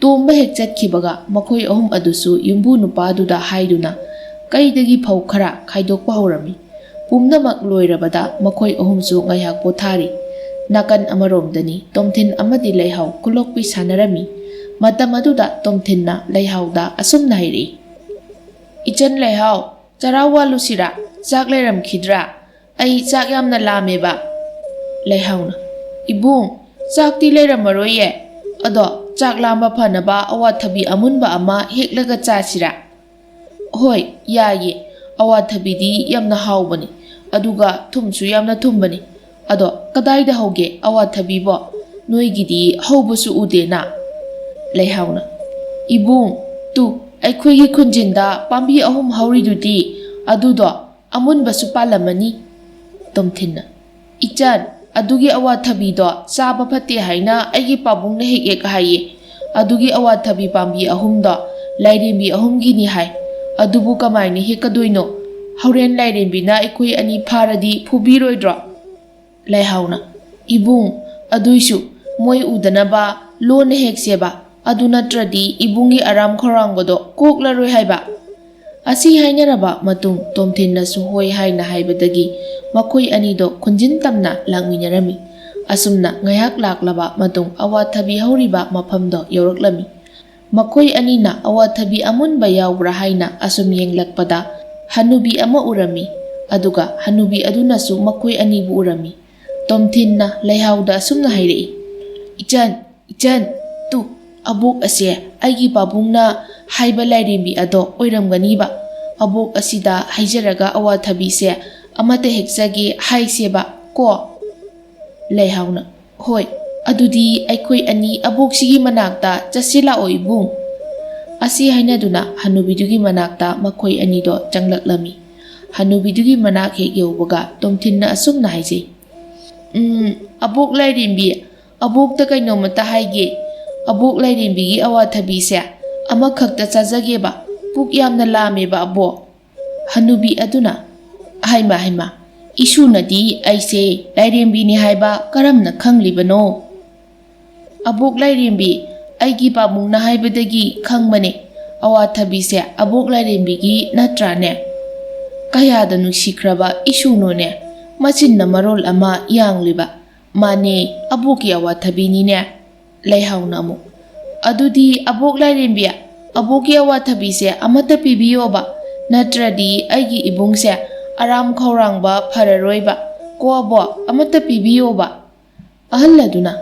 ꯇꯣꯝꯕ ꯍꯦꯛ ꯆꯠꯈꯤꯕꯒ ꯃꯈꯣꯏ ꯑꯍꯨꯝ ꯑꯗꯨꯁꯨ ꯌꯨꯝꯕꯨ ꯅꯨꯄꯥꯗꯨꯗ ꯍꯥꯏꯗꯨꯅ ꯀꯩꯗꯒꯤ ꯐꯧ ꯈꯔ ꯈꯥꯏꯗꯣꯛꯄ ꯍꯧꯔꯝꯃꯤ꯫ ꯄꯨꯝꯅꯃꯛ ꯂꯣꯏꯔꯕꯗ ꯃꯈꯣꯏ ꯑꯍꯨꯝꯁꯨ ꯉꯥꯏꯍꯥꯛ ꯄꯣꯊꯥꯔꯤ꯫ ꯅꯥꯀꯟ ꯑꯃꯔꯣꯝꯗꯅꯤ ꯇꯣꯝꯊꯤꯟ ꯑꯃꯗꯤ ꯂꯩꯍꯥꯎ ꯈꯨꯂꯣꯛꯄꯤ ꯁꯥꯟꯅꯔꯝꯃꯤ꯫ ꯃꯇꯝ ꯑꯗꯨꯗ ꯇꯣꯝꯊꯤꯟꯅ ꯂꯩꯍꯥꯎꯗ ꯑꯁꯨꯝꯅ ꯍꯥꯏꯔꯛꯏ, "ꯏꯆꯟ ꯂꯩꯍꯥꯎ, ꯆꯔꯥ ꯋꯥꯜꯂꯨꯁꯤꯔꯥ? ꯆꯥꯛ ꯂꯩꯔꯝꯈꯤꯗ꯭ꯔꯥ? ꯑꯩ ꯆꯥꯛ ꯌꯥꯝꯅ ꯂꯥꯝꯃꯦꯕ꯫" ꯂꯩꯍꯥꯎꯅ, "ꯏꯕꯨꯡ, ꯆꯥꯛꯇꯤ ꯂꯩꯔꯝꯃꯔꯣꯏꯌꯦ꯫ ꯑꯗꯣ ꯆꯥꯛ ꯂꯥꯝꯕ ꯐꯅꯕ ꯑꯋꯥꯊꯕꯤ ꯑꯃꯨꯟꯕ ꯑꯃ ꯍꯦꯛꯂꯒ ꯆꯥꯁꯤꯔꯥ?" "ꯍꯣꯏ, ꯌꯥꯏꯌꯦ꯫ ꯑꯋꯥꯊꯕꯤꯗꯤ ꯌꯥꯝꯅ ꯍꯥꯎꯕꯅꯤ, ꯑꯗꯨꯒ ꯊꯨꯝꯁꯨ ꯌꯥꯝꯅ ꯊꯨꯝꯕꯅꯤ꯫ ꯑꯗꯣ ꯀꯗꯥꯏꯗ ꯍꯧꯒꯦ ꯑꯋꯥꯊꯕꯤꯕꯣ? ꯅꯣꯏꯒꯤꯗꯤ ꯍꯧꯕꯁꯨ ꯎꯗꯦꯅ꯫" ꯂꯩꯍꯥꯎꯅ, "ꯏꯕꯨꯡ, ꯇꯨ, ꯑꯩꯈꯣꯏꯒꯤ ꯈꯨꯟꯖꯤꯟꯗ ꯄꯥꯝꯕꯤ ꯑꯍꯨꯝ ꯍꯧꯔꯤꯗꯨꯗꯤ, ꯑꯗꯨꯗꯣ ꯑꯃꯨꯟꯕꯁꯨ ꯄꯥꯜꯂꯝꯃꯅꯤ꯫" ꯇꯣꯝꯊꯤꯟꯅ, "ꯏꯆꯟ, ꯑꯗꯨꯒꯤ ꯑꯋꯥꯊꯕꯤꯗꯣ ꯆꯥꯕ ꯐꯠꯇꯦ ꯍꯥꯏꯅ ꯑꯩꯒꯤ ꯄꯥꯕꯨꯡꯅ ꯍꯦꯛ ꯍꯦꯛ ꯍꯥꯏꯌꯦ꯫ ꯑꯗꯨꯒꯤ ꯑꯋꯥꯊꯕꯤ ꯄꯥꯝꯕꯤ ꯑꯍꯨꯝꯗꯣ ꯂꯥꯏꯔꯦꯝꯕꯤ ꯑꯍꯨꯝꯒꯤꯅꯤ ꯍꯥꯏ꯫ ꯑꯗꯨꯕꯨ ꯀꯃꯥꯏꯅ ꯍꯦꯛꯀꯗꯣꯏꯅꯣ? ꯍꯣꯔꯦꯟ ꯂꯥꯏꯔꯦꯝꯕꯤꯅ ꯑꯩꯈꯣꯏ ꯑꯅꯤ ꯐꯥꯔꯗꯤ ꯐꯨꯕꯤꯔꯣꯏꯗ꯭ꯔꯣ?" ꯂꯩꯍꯥꯎꯅ, "ꯏꯕꯨꯡ, ꯑꯗꯨꯏꯁꯨ ꯃꯣꯏ ꯎꯗꯅꯕ ꯂꯣꯟꯅ ꯍꯦꯛꯁꯦꯕ꯫ ꯑꯗꯨ ꯅꯠꯇ꯭ꯔꯗꯤ ꯏꯕꯨꯡꯒꯤ ꯑꯔꯥꯝ ꯈꯧꯔꯥꯡꯕꯗꯣ ꯀꯣꯛꯂꯔꯣꯏ ꯍꯥꯏꯕ꯫" ꯑꯁꯤ ꯍꯥꯏꯅꯔꯕ ꯃꯇꯨꯡ ꯇꯣꯝꯊꯤꯟꯅꯁꯨ ꯍꯣꯏ ꯍꯥꯏꯅ ꯍꯥꯏꯕꯗꯒꯤ ꯃꯈꯣꯏ ꯑꯅꯤꯗꯣ ꯈꯨꯟꯖꯤꯟ ꯇꯝꯅ ꯂꯥꯛꯃꯤꯟꯅꯔꯝꯃꯤ꯫ ꯑꯁꯨꯝꯅ ꯉꯥꯏꯍꯥꯛ ꯂꯥꯛꯂꯕ ꯃꯇꯨꯡ ꯑꯋꯥꯊꯕꯤ ꯍꯧꯔꯤꯕ ꯃꯐꯝꯗꯣ ꯌꯧꯔꯛꯂꯝꯃꯤ꯫ ꯃꯈꯣꯏ ꯑꯅꯤꯅ ꯑꯋꯥꯊꯕꯤ ꯑꯃꯨꯟꯕ ꯌꯥꯎꯕ꯭ꯔꯥ ꯍꯥꯏꯅ ꯑꯁꯨꯝ ꯌꯦꯡꯂꯛꯄꯗ ꯍꯅꯨꯕꯤ ꯑꯃ ꯎꯔꯝꯃꯤ꯫ ꯑꯗꯨꯒ ꯍꯅꯨꯕꯤ ꯑꯗꯨꯅꯁꯨ ꯃꯈꯣꯏ ꯑꯅꯤꯕꯨ ꯎꯔꯝꯃꯤ꯫ ꯇꯣꯝꯊꯤꯟꯅ ꯂꯩꯍꯥꯎꯗ ꯑꯁꯨꯝꯅ ꯍꯥꯏꯔꯛꯏ, "ꯏꯆꯟ, ꯏꯆꯟ, ꯇꯨ, ꯑꯕꯣꯛ ꯑꯁꯦ ꯑꯩꯒꯤ ꯄꯥꯕꯨꯡꯅ ꯍꯥꯏꯕ ꯂꯥꯏꯔꯦꯝꯕꯤ ꯑꯗꯣ ꯑꯣꯏꯔꯝꯒꯅꯤꯕ꯫ ꯑꯕꯣꯛ ꯑꯁꯤꯗ ꯍꯥꯏꯖꯔꯒ ꯑꯋꯥꯊꯕꯤꯁꯦ ꯑꯃꯠꯇ ꯍꯦꯛꯆꯒꯦ ꯍꯥꯏꯁꯦꯕ ꯀꯣ꯫" ꯂꯩꯍꯥꯎꯅ, "ꯍꯣꯏ, ꯑꯗꯨꯗꯤ ꯑꯩꯈꯣꯏ ꯑꯅꯤ ꯑꯕꯣꯛꯁꯤꯒꯤ ꯃꯅꯥꯛꯇ ꯆꯠꯁꯤ ꯂꯥꯛꯑꯣ ꯏꯕꯨꯡ꯫" ꯑꯁꯤ ꯍꯥꯏꯅꯗꯨꯅ ꯍꯅꯨꯕꯤꯗꯨꯒꯤ ꯃꯅꯥꯛꯇ ꯃꯈꯣꯏ ꯑꯅꯤꯗꯣ ꯆꯪꯂꯛꯂꯝꯃꯤ꯫ ꯍꯅꯨꯕꯤꯗꯨꯒꯤ ꯃꯅꯥꯛ ꯍꯦꯛ ꯌꯧꯕꯒ ꯇꯣꯝꯊꯤꯟꯅ ꯑꯁꯨꯝꯅ ꯍꯥꯏꯖꯩ, "ꯎꯝ, ꯑꯕꯣꯛ ꯂꯥꯏꯔꯦꯝꯕꯤ, ꯑꯕꯣꯛꯇ ꯀꯩꯅꯣꯝꯃꯇ ꯍꯥꯏꯒꯦ꯫ ꯑꯕꯣꯛ ꯂꯥꯏꯔꯦꯝꯕꯤꯒꯤ ꯑꯋꯥꯊꯕꯤꯁꯦ ꯑꯃꯈꯛꯇ ꯆꯥꯖꯒꯦꯕ꯫ ꯄꯨꯛ ꯌꯥꯝꯅ ꯂꯥꯝꯃꯦꯕ, ꯑꯕꯣꯛ꯫" ꯍꯅꯨꯕꯤ ꯑꯗꯨꯅ, "ꯍꯩꯃ, ꯍꯩꯃ, "ꯏꯁꯨꯅꯗꯤ ꯑꯩꯁꯦ ꯂꯥꯏꯔꯦꯝꯕꯤꯅꯤ ꯍꯥꯏꯕ ꯀꯔꯝꯅ ꯈꯪꯂꯤꯕꯅꯣ?" "ꯑꯕꯣꯛ ꯂꯥꯏꯔꯦꯝꯕꯤ, ꯑꯩꯒꯤ ꯄꯥꯕꯨꯡꯅ ꯍꯥꯏꯕꯗꯒꯤ ꯈꯪꯕꯅꯦ, ꯑꯋꯥꯊꯕꯤꯁꯦ ꯑꯕꯣꯛ ꯂꯥꯏꯔꯦꯝꯕꯤꯒꯤ ꯅꯠꯇ꯭ꯔꯥꯅꯦ? ꯀꯌꯥꯗ ꯅꯨꯡꯁꯤꯈ꯭ꯔꯕ ꯏꯁꯨꯅꯣꯅꯦ, ꯃꯆꯤꯟꯅ ꯃꯔꯣꯜ ꯑꯃ ꯌꯥꯡꯂꯤꯕ꯫ ꯃꯥꯅꯦ, ꯑꯕꯣꯛꯀꯤ ꯑꯋꯥꯊꯕꯤꯅꯤꯅꯦ꯫" ꯂꯩꯍꯥꯎꯅ ꯑꯃꯨꯛ, "ꯑꯗꯨꯗꯤ ꯑꯕꯣꯛ ꯂꯥꯏꯔꯦꯝꯕꯤ, ꯑꯕꯣꯛꯀꯤ ꯑꯋꯥꯊꯕꯤꯁꯦ ꯑꯃꯠꯇ ꯄꯤꯕꯤꯌꯣꯕ, ꯅꯠꯇ꯭ꯔꯗꯤ ꯑꯩꯒꯤ ꯏꯕꯨꯡꯁꯦ ꯑꯔꯥꯝ ꯈꯧꯔꯥꯡꯕ ꯐꯔꯔꯣꯏꯕ꯫ ꯀꯣ ꯑꯕꯣꯛ, ꯑꯃꯠꯇ ꯄꯤꯕꯤꯌꯣꯕ꯫" ꯑꯍꯜ ꯑꯗꯨꯅ,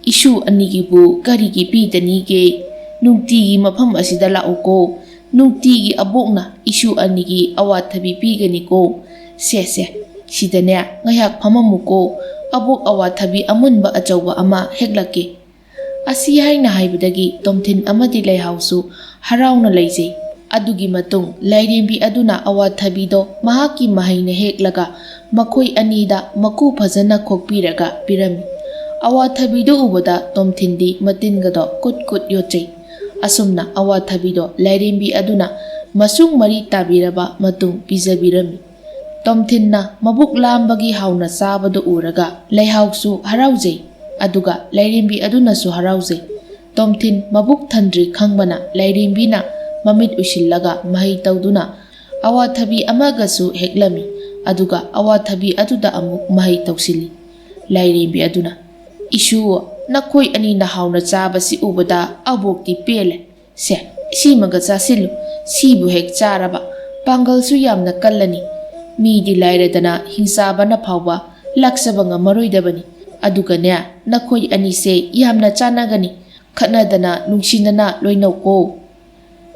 "ꯏꯁꯨ ꯑꯅꯤꯒꯤꯕꯨ ꯀꯔꯤꯒꯤ ꯄꯤꯗꯅꯤꯒꯦ? ꯅꯨꯡꯇꯤꯒꯤ ꯃꯐꯝ ꯑꯁꯤꯗ ꯂꯥꯛꯎꯀꯣ, ꯅꯨꯡꯇꯤꯒꯤ ꯑꯕꯣꯛꯅ ꯏꯁꯨ ꯑꯅꯤꯒꯤ ꯑꯋꯥꯊꯕꯤ ꯄꯤꯒꯅꯤꯀꯣ꯫ ꯁꯦ ꯁꯦ, ꯁꯤꯗꯅꯦ ꯉꯥꯏꯍꯥꯛ ꯐꯝꯃꯝꯃꯨꯀꯣ, ꯑꯕꯣꯛ ꯑꯋꯥꯊꯕꯤ ꯑꯃꯨꯟꯕ ꯑꯆꯧꯕ ꯑꯃ ꯍꯦꯛꯂꯛꯀꯦ꯫" ꯑꯁꯤ ꯍꯥꯏꯅ ꯍꯥꯏꯕꯗꯒꯤ ꯇꯣꯝꯊꯤꯟ ꯑꯃꯗꯤ ꯂꯩꯍꯥꯎꯁꯨ ꯍꯔꯥꯎꯅ ꯂꯩꯖꯩ꯫ ꯑꯗꯨꯒꯤ ꯃꯇꯨꯡ ꯂꯥꯏꯔꯦꯝꯕꯤ ꯑꯗꯨꯅ ꯑꯋꯥꯊꯕꯤꯗꯣ ꯃꯍꯥꯛꯀꯤ ꯃꯍꯩꯅ ꯍꯦꯛꯂꯒ ꯃꯈꯣꯏ ꯑꯅꯤꯗ ꯃꯀꯨ ꯐꯖꯅ ꯈꯣꯛꯄꯤꯔꯒ ꯄꯤꯔꯝꯃꯤ꯫ ꯑꯋꯥꯊꯕꯤꯗꯨ ꯎꯕꯗ ꯇꯣꯝꯊꯤꯟꯗꯤ ꯃꯇꯤꯟꯒꯗꯣ ꯀꯨꯠ ꯀꯨꯠ ꯌꯣꯠꯆꯩ꯫ ꯑꯁꯨꯝꯅ ꯑꯋꯥꯊꯕꯤꯗꯣ ꯂꯥꯏꯔꯦꯝꯕꯤ ꯑꯗꯨꯅ ꯃꯁꯨꯡ ꯃꯔꯤ ꯇꯥꯕꯤꯔꯕ ꯃꯇꯨꯡ ꯄꯤꯖꯕꯤꯔꯝꯃꯤ꯫ ꯇꯣꯝꯊꯤꯟꯅ ꯃꯕꯨꯛ ꯂꯥꯝꯕꯒꯤ ꯍꯥꯎꯅ ꯆꯥꯕꯗꯨ ꯎꯔꯒ ꯂꯩꯍꯥꯎꯁꯨ ꯍꯔꯥꯎꯖꯩ, ꯑꯗꯨꯒ ꯂꯥꯏꯔꯦꯝꯕꯤ ꯑꯗꯨꯅꯁꯨ ꯍꯔꯥꯎꯖꯩ꯫ ꯇꯣꯝꯊꯤꯟ ꯃꯕꯨꯛ ꯊꯟꯗ꯭ꯔꯤ ꯈꯪꯕꯅ ꯂꯥꯏꯔꯦꯝꯕꯤꯅ ꯃꯃꯤꯠ ꯎꯏꯁꯤꯜꯂꯒ ꯃꯍꯩ ꯇꯧꯗꯨꯅ ꯑꯋꯥꯊꯕꯤ ꯑꯃꯒꯁꯨ ꯍꯦꯛꯂꯝꯃꯤ, ꯑꯗꯨꯒ ꯑꯋꯥꯊꯕꯤ ꯑꯗꯨꯗ ꯑꯃꯨꯛ ꯃꯍꯩ ꯇꯧꯁꯤꯜꯂꯤ꯫ ꯂꯥꯏꯔꯦꯝꯕꯤ ꯑꯗꯨꯅ, "ꯏꯁꯨ, ꯅꯈꯣꯏ ꯑꯅꯤꯅ ꯍꯥꯎꯅ ꯆꯥꯕꯁꯤ ꯎꯕꯗ ꯑꯕꯣꯛꯇꯤ ꯄꯦꯜꯂꯦ꯫ ꯁꯦ, ꯁꯤꯃꯒ ꯆꯥꯁꯤꯜꯂꯨ꯫ ꯁꯤꯕꯨ ꯍꯦꯛ ꯆꯥꯔꯕ, ꯄꯥꯡꯒꯜꯁꯨ ꯌꯥꯝꯅ ꯀꯜꯂꯅꯤ꯫ ꯃꯤꯗꯤ ꯂꯥꯏꯔꯗꯅ ꯍꯤꯡꯆꯥꯕꯅ ꯐꯥꯎꯕ ꯂꯥꯛꯆꯕ ꯉꯝꯃꯔꯣꯏꯗꯕꯅꯤ꯫ ꯑꯗꯨꯒꯅꯦ, ꯅꯈꯣꯏ ꯑꯅꯤꯁꯦ ꯌꯥꯝꯅ ꯆꯥꯟꯅꯒꯅꯤ꯫ ꯈꯠꯅꯗꯅ ꯅꯨꯡꯁꯤꯅꯅ ꯂꯣꯏꯅꯧꯀꯣ꯫"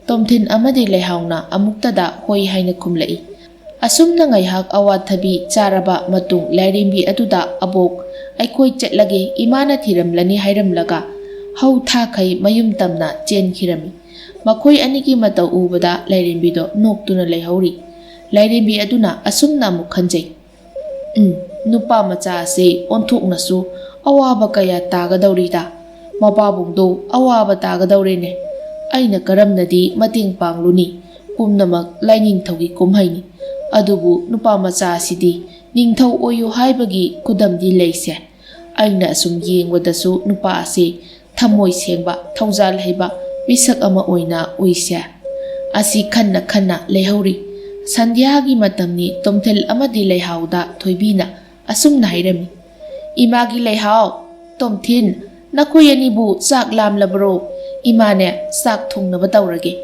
ꯇꯣꯝꯊꯤꯟ ꯑꯃꯗꯤ ꯂꯩꯍꯥꯎꯅ ꯑꯃꯨꯛꯇꯗ ꯍꯣꯏ ꯍꯥꯏꯅ ꯈꯨꯝꯂꯛꯏ꯫ ꯑꯁꯨꯝꯅ ꯉꯥꯏꯍꯥꯛ ꯑꯋꯥꯊꯕꯤ ꯆꯥꯔꯕ ꯃꯇꯨꯡ ꯂꯥꯏꯔꯦꯝꯕꯤ ꯑꯗꯨꯗ ꯑꯕꯣꯛ, "ꯑꯩꯈꯣꯏ ꯆꯠꯂꯒꯦ, ꯏꯃꯥꯅ ꯊꯤꯔꯝꯂꯅꯤ" ꯍꯥꯏꯔꯝꯂꯒ ꯍꯧ ꯊꯥꯈꯩ ꯃꯌꯨꯝ ꯇꯝꯅ ꯆꯦꯟꯈꯤꯔꯝꯃꯤ꯫ ꯃꯈꯣꯏ ꯑꯅꯤꯒꯤ ꯃꯇꯧ ꯎꯕꯗ ꯂꯥꯏꯔꯦꯝꯕꯤꯗꯣ ꯅꯣꯛꯇꯨꯅ ꯂꯩꯍꯧꯔꯤ꯫ ꯂꯥꯏꯔꯦꯝꯕꯤ ꯑꯗꯨꯅ ꯑꯁꯨꯝꯅ ꯑꯃꯨꯛ ꯈꯟꯖꯩ, "ꯎꯝ, ꯅꯨꯄꯥ ꯃꯆꯥ ꯑꯁꯤ ꯑꯣꯟꯊꯣꯛꯅꯁꯨ ꯑꯋꯥꯕ ꯀꯌꯥ ꯇꯥꯒꯗꯧꯔꯤꯗ꯫ ꯃꯄꯥꯕꯨꯡꯗꯣ ꯑꯋꯥꯕ ꯇꯥꯒꯗꯧꯔꯦꯅꯦ꯫ ꯑꯩꯅ ꯀꯔꯝꯅꯗꯤ ꯃꯇꯦꯡ ꯄꯥꯡꯂꯨꯅꯤ? ꯄꯨꯝꯅꯃꯛ ꯂꯥꯏꯅꯤꯡꯊꯧꯒꯤ ꯀꯨꯝꯍꯩꯅꯤ꯫ ꯑꯗꯨꯕꯨ ꯅꯨꯄꯥ ꯃꯆꯥ ꯑꯁꯤꯗꯤ ꯅꯤꯡꯊꯧ ꯑꯣꯏꯌꯨ ꯍꯥꯏꯕꯒꯤ ꯈꯨꯗꯝꯗꯤ ꯂꯩꯁꯦ꯫ ꯑꯩꯅ ꯑꯁꯨꯝ ꯌꯦꯡꯕꯗꯁꯨ ꯅꯨꯄꯥ ꯑꯁꯤ ꯊꯃꯣꯏ ꯁꯦꯡꯕ, ꯊꯧꯖꯥꯜ ꯍꯩꯕ, ꯃꯤꯁꯛ ꯑꯃ ꯑꯣꯏꯅ ꯎꯏꯁꯦ꯫ ꯑꯁꯤ ꯈꯟꯅ ꯈꯟꯅ ꯂꯩꯍꯧꯔꯤ꯫ ꯁꯟꯙ꯭ꯌꯥꯒꯤ ꯃꯇꯝꯅꯤ꯫ ꯇꯣꯝꯊꯤꯜ ꯑꯃꯗꯤ ꯂꯩꯍꯥꯎꯗ ꯊꯣꯏꯕꯤꯅ ꯑꯁꯨꯝꯅ ꯍꯥꯏꯔꯝꯃꯤ, "ꯏꯃꯥꯒꯤ ꯂꯩꯍꯥꯎ, ꯇꯣꯝꯊꯤꯟ, ꯅꯈꯣꯏ ꯑꯅꯤꯕꯨ ꯆꯥꯛ ꯂꯥꯝꯂꯕ꯭ꯔꯣ? ꯏꯃꯥꯅꯦ, ꯆꯥꯛ ꯊꯣꯡꯅꯕ ꯇꯧꯔꯒꯦ"꯫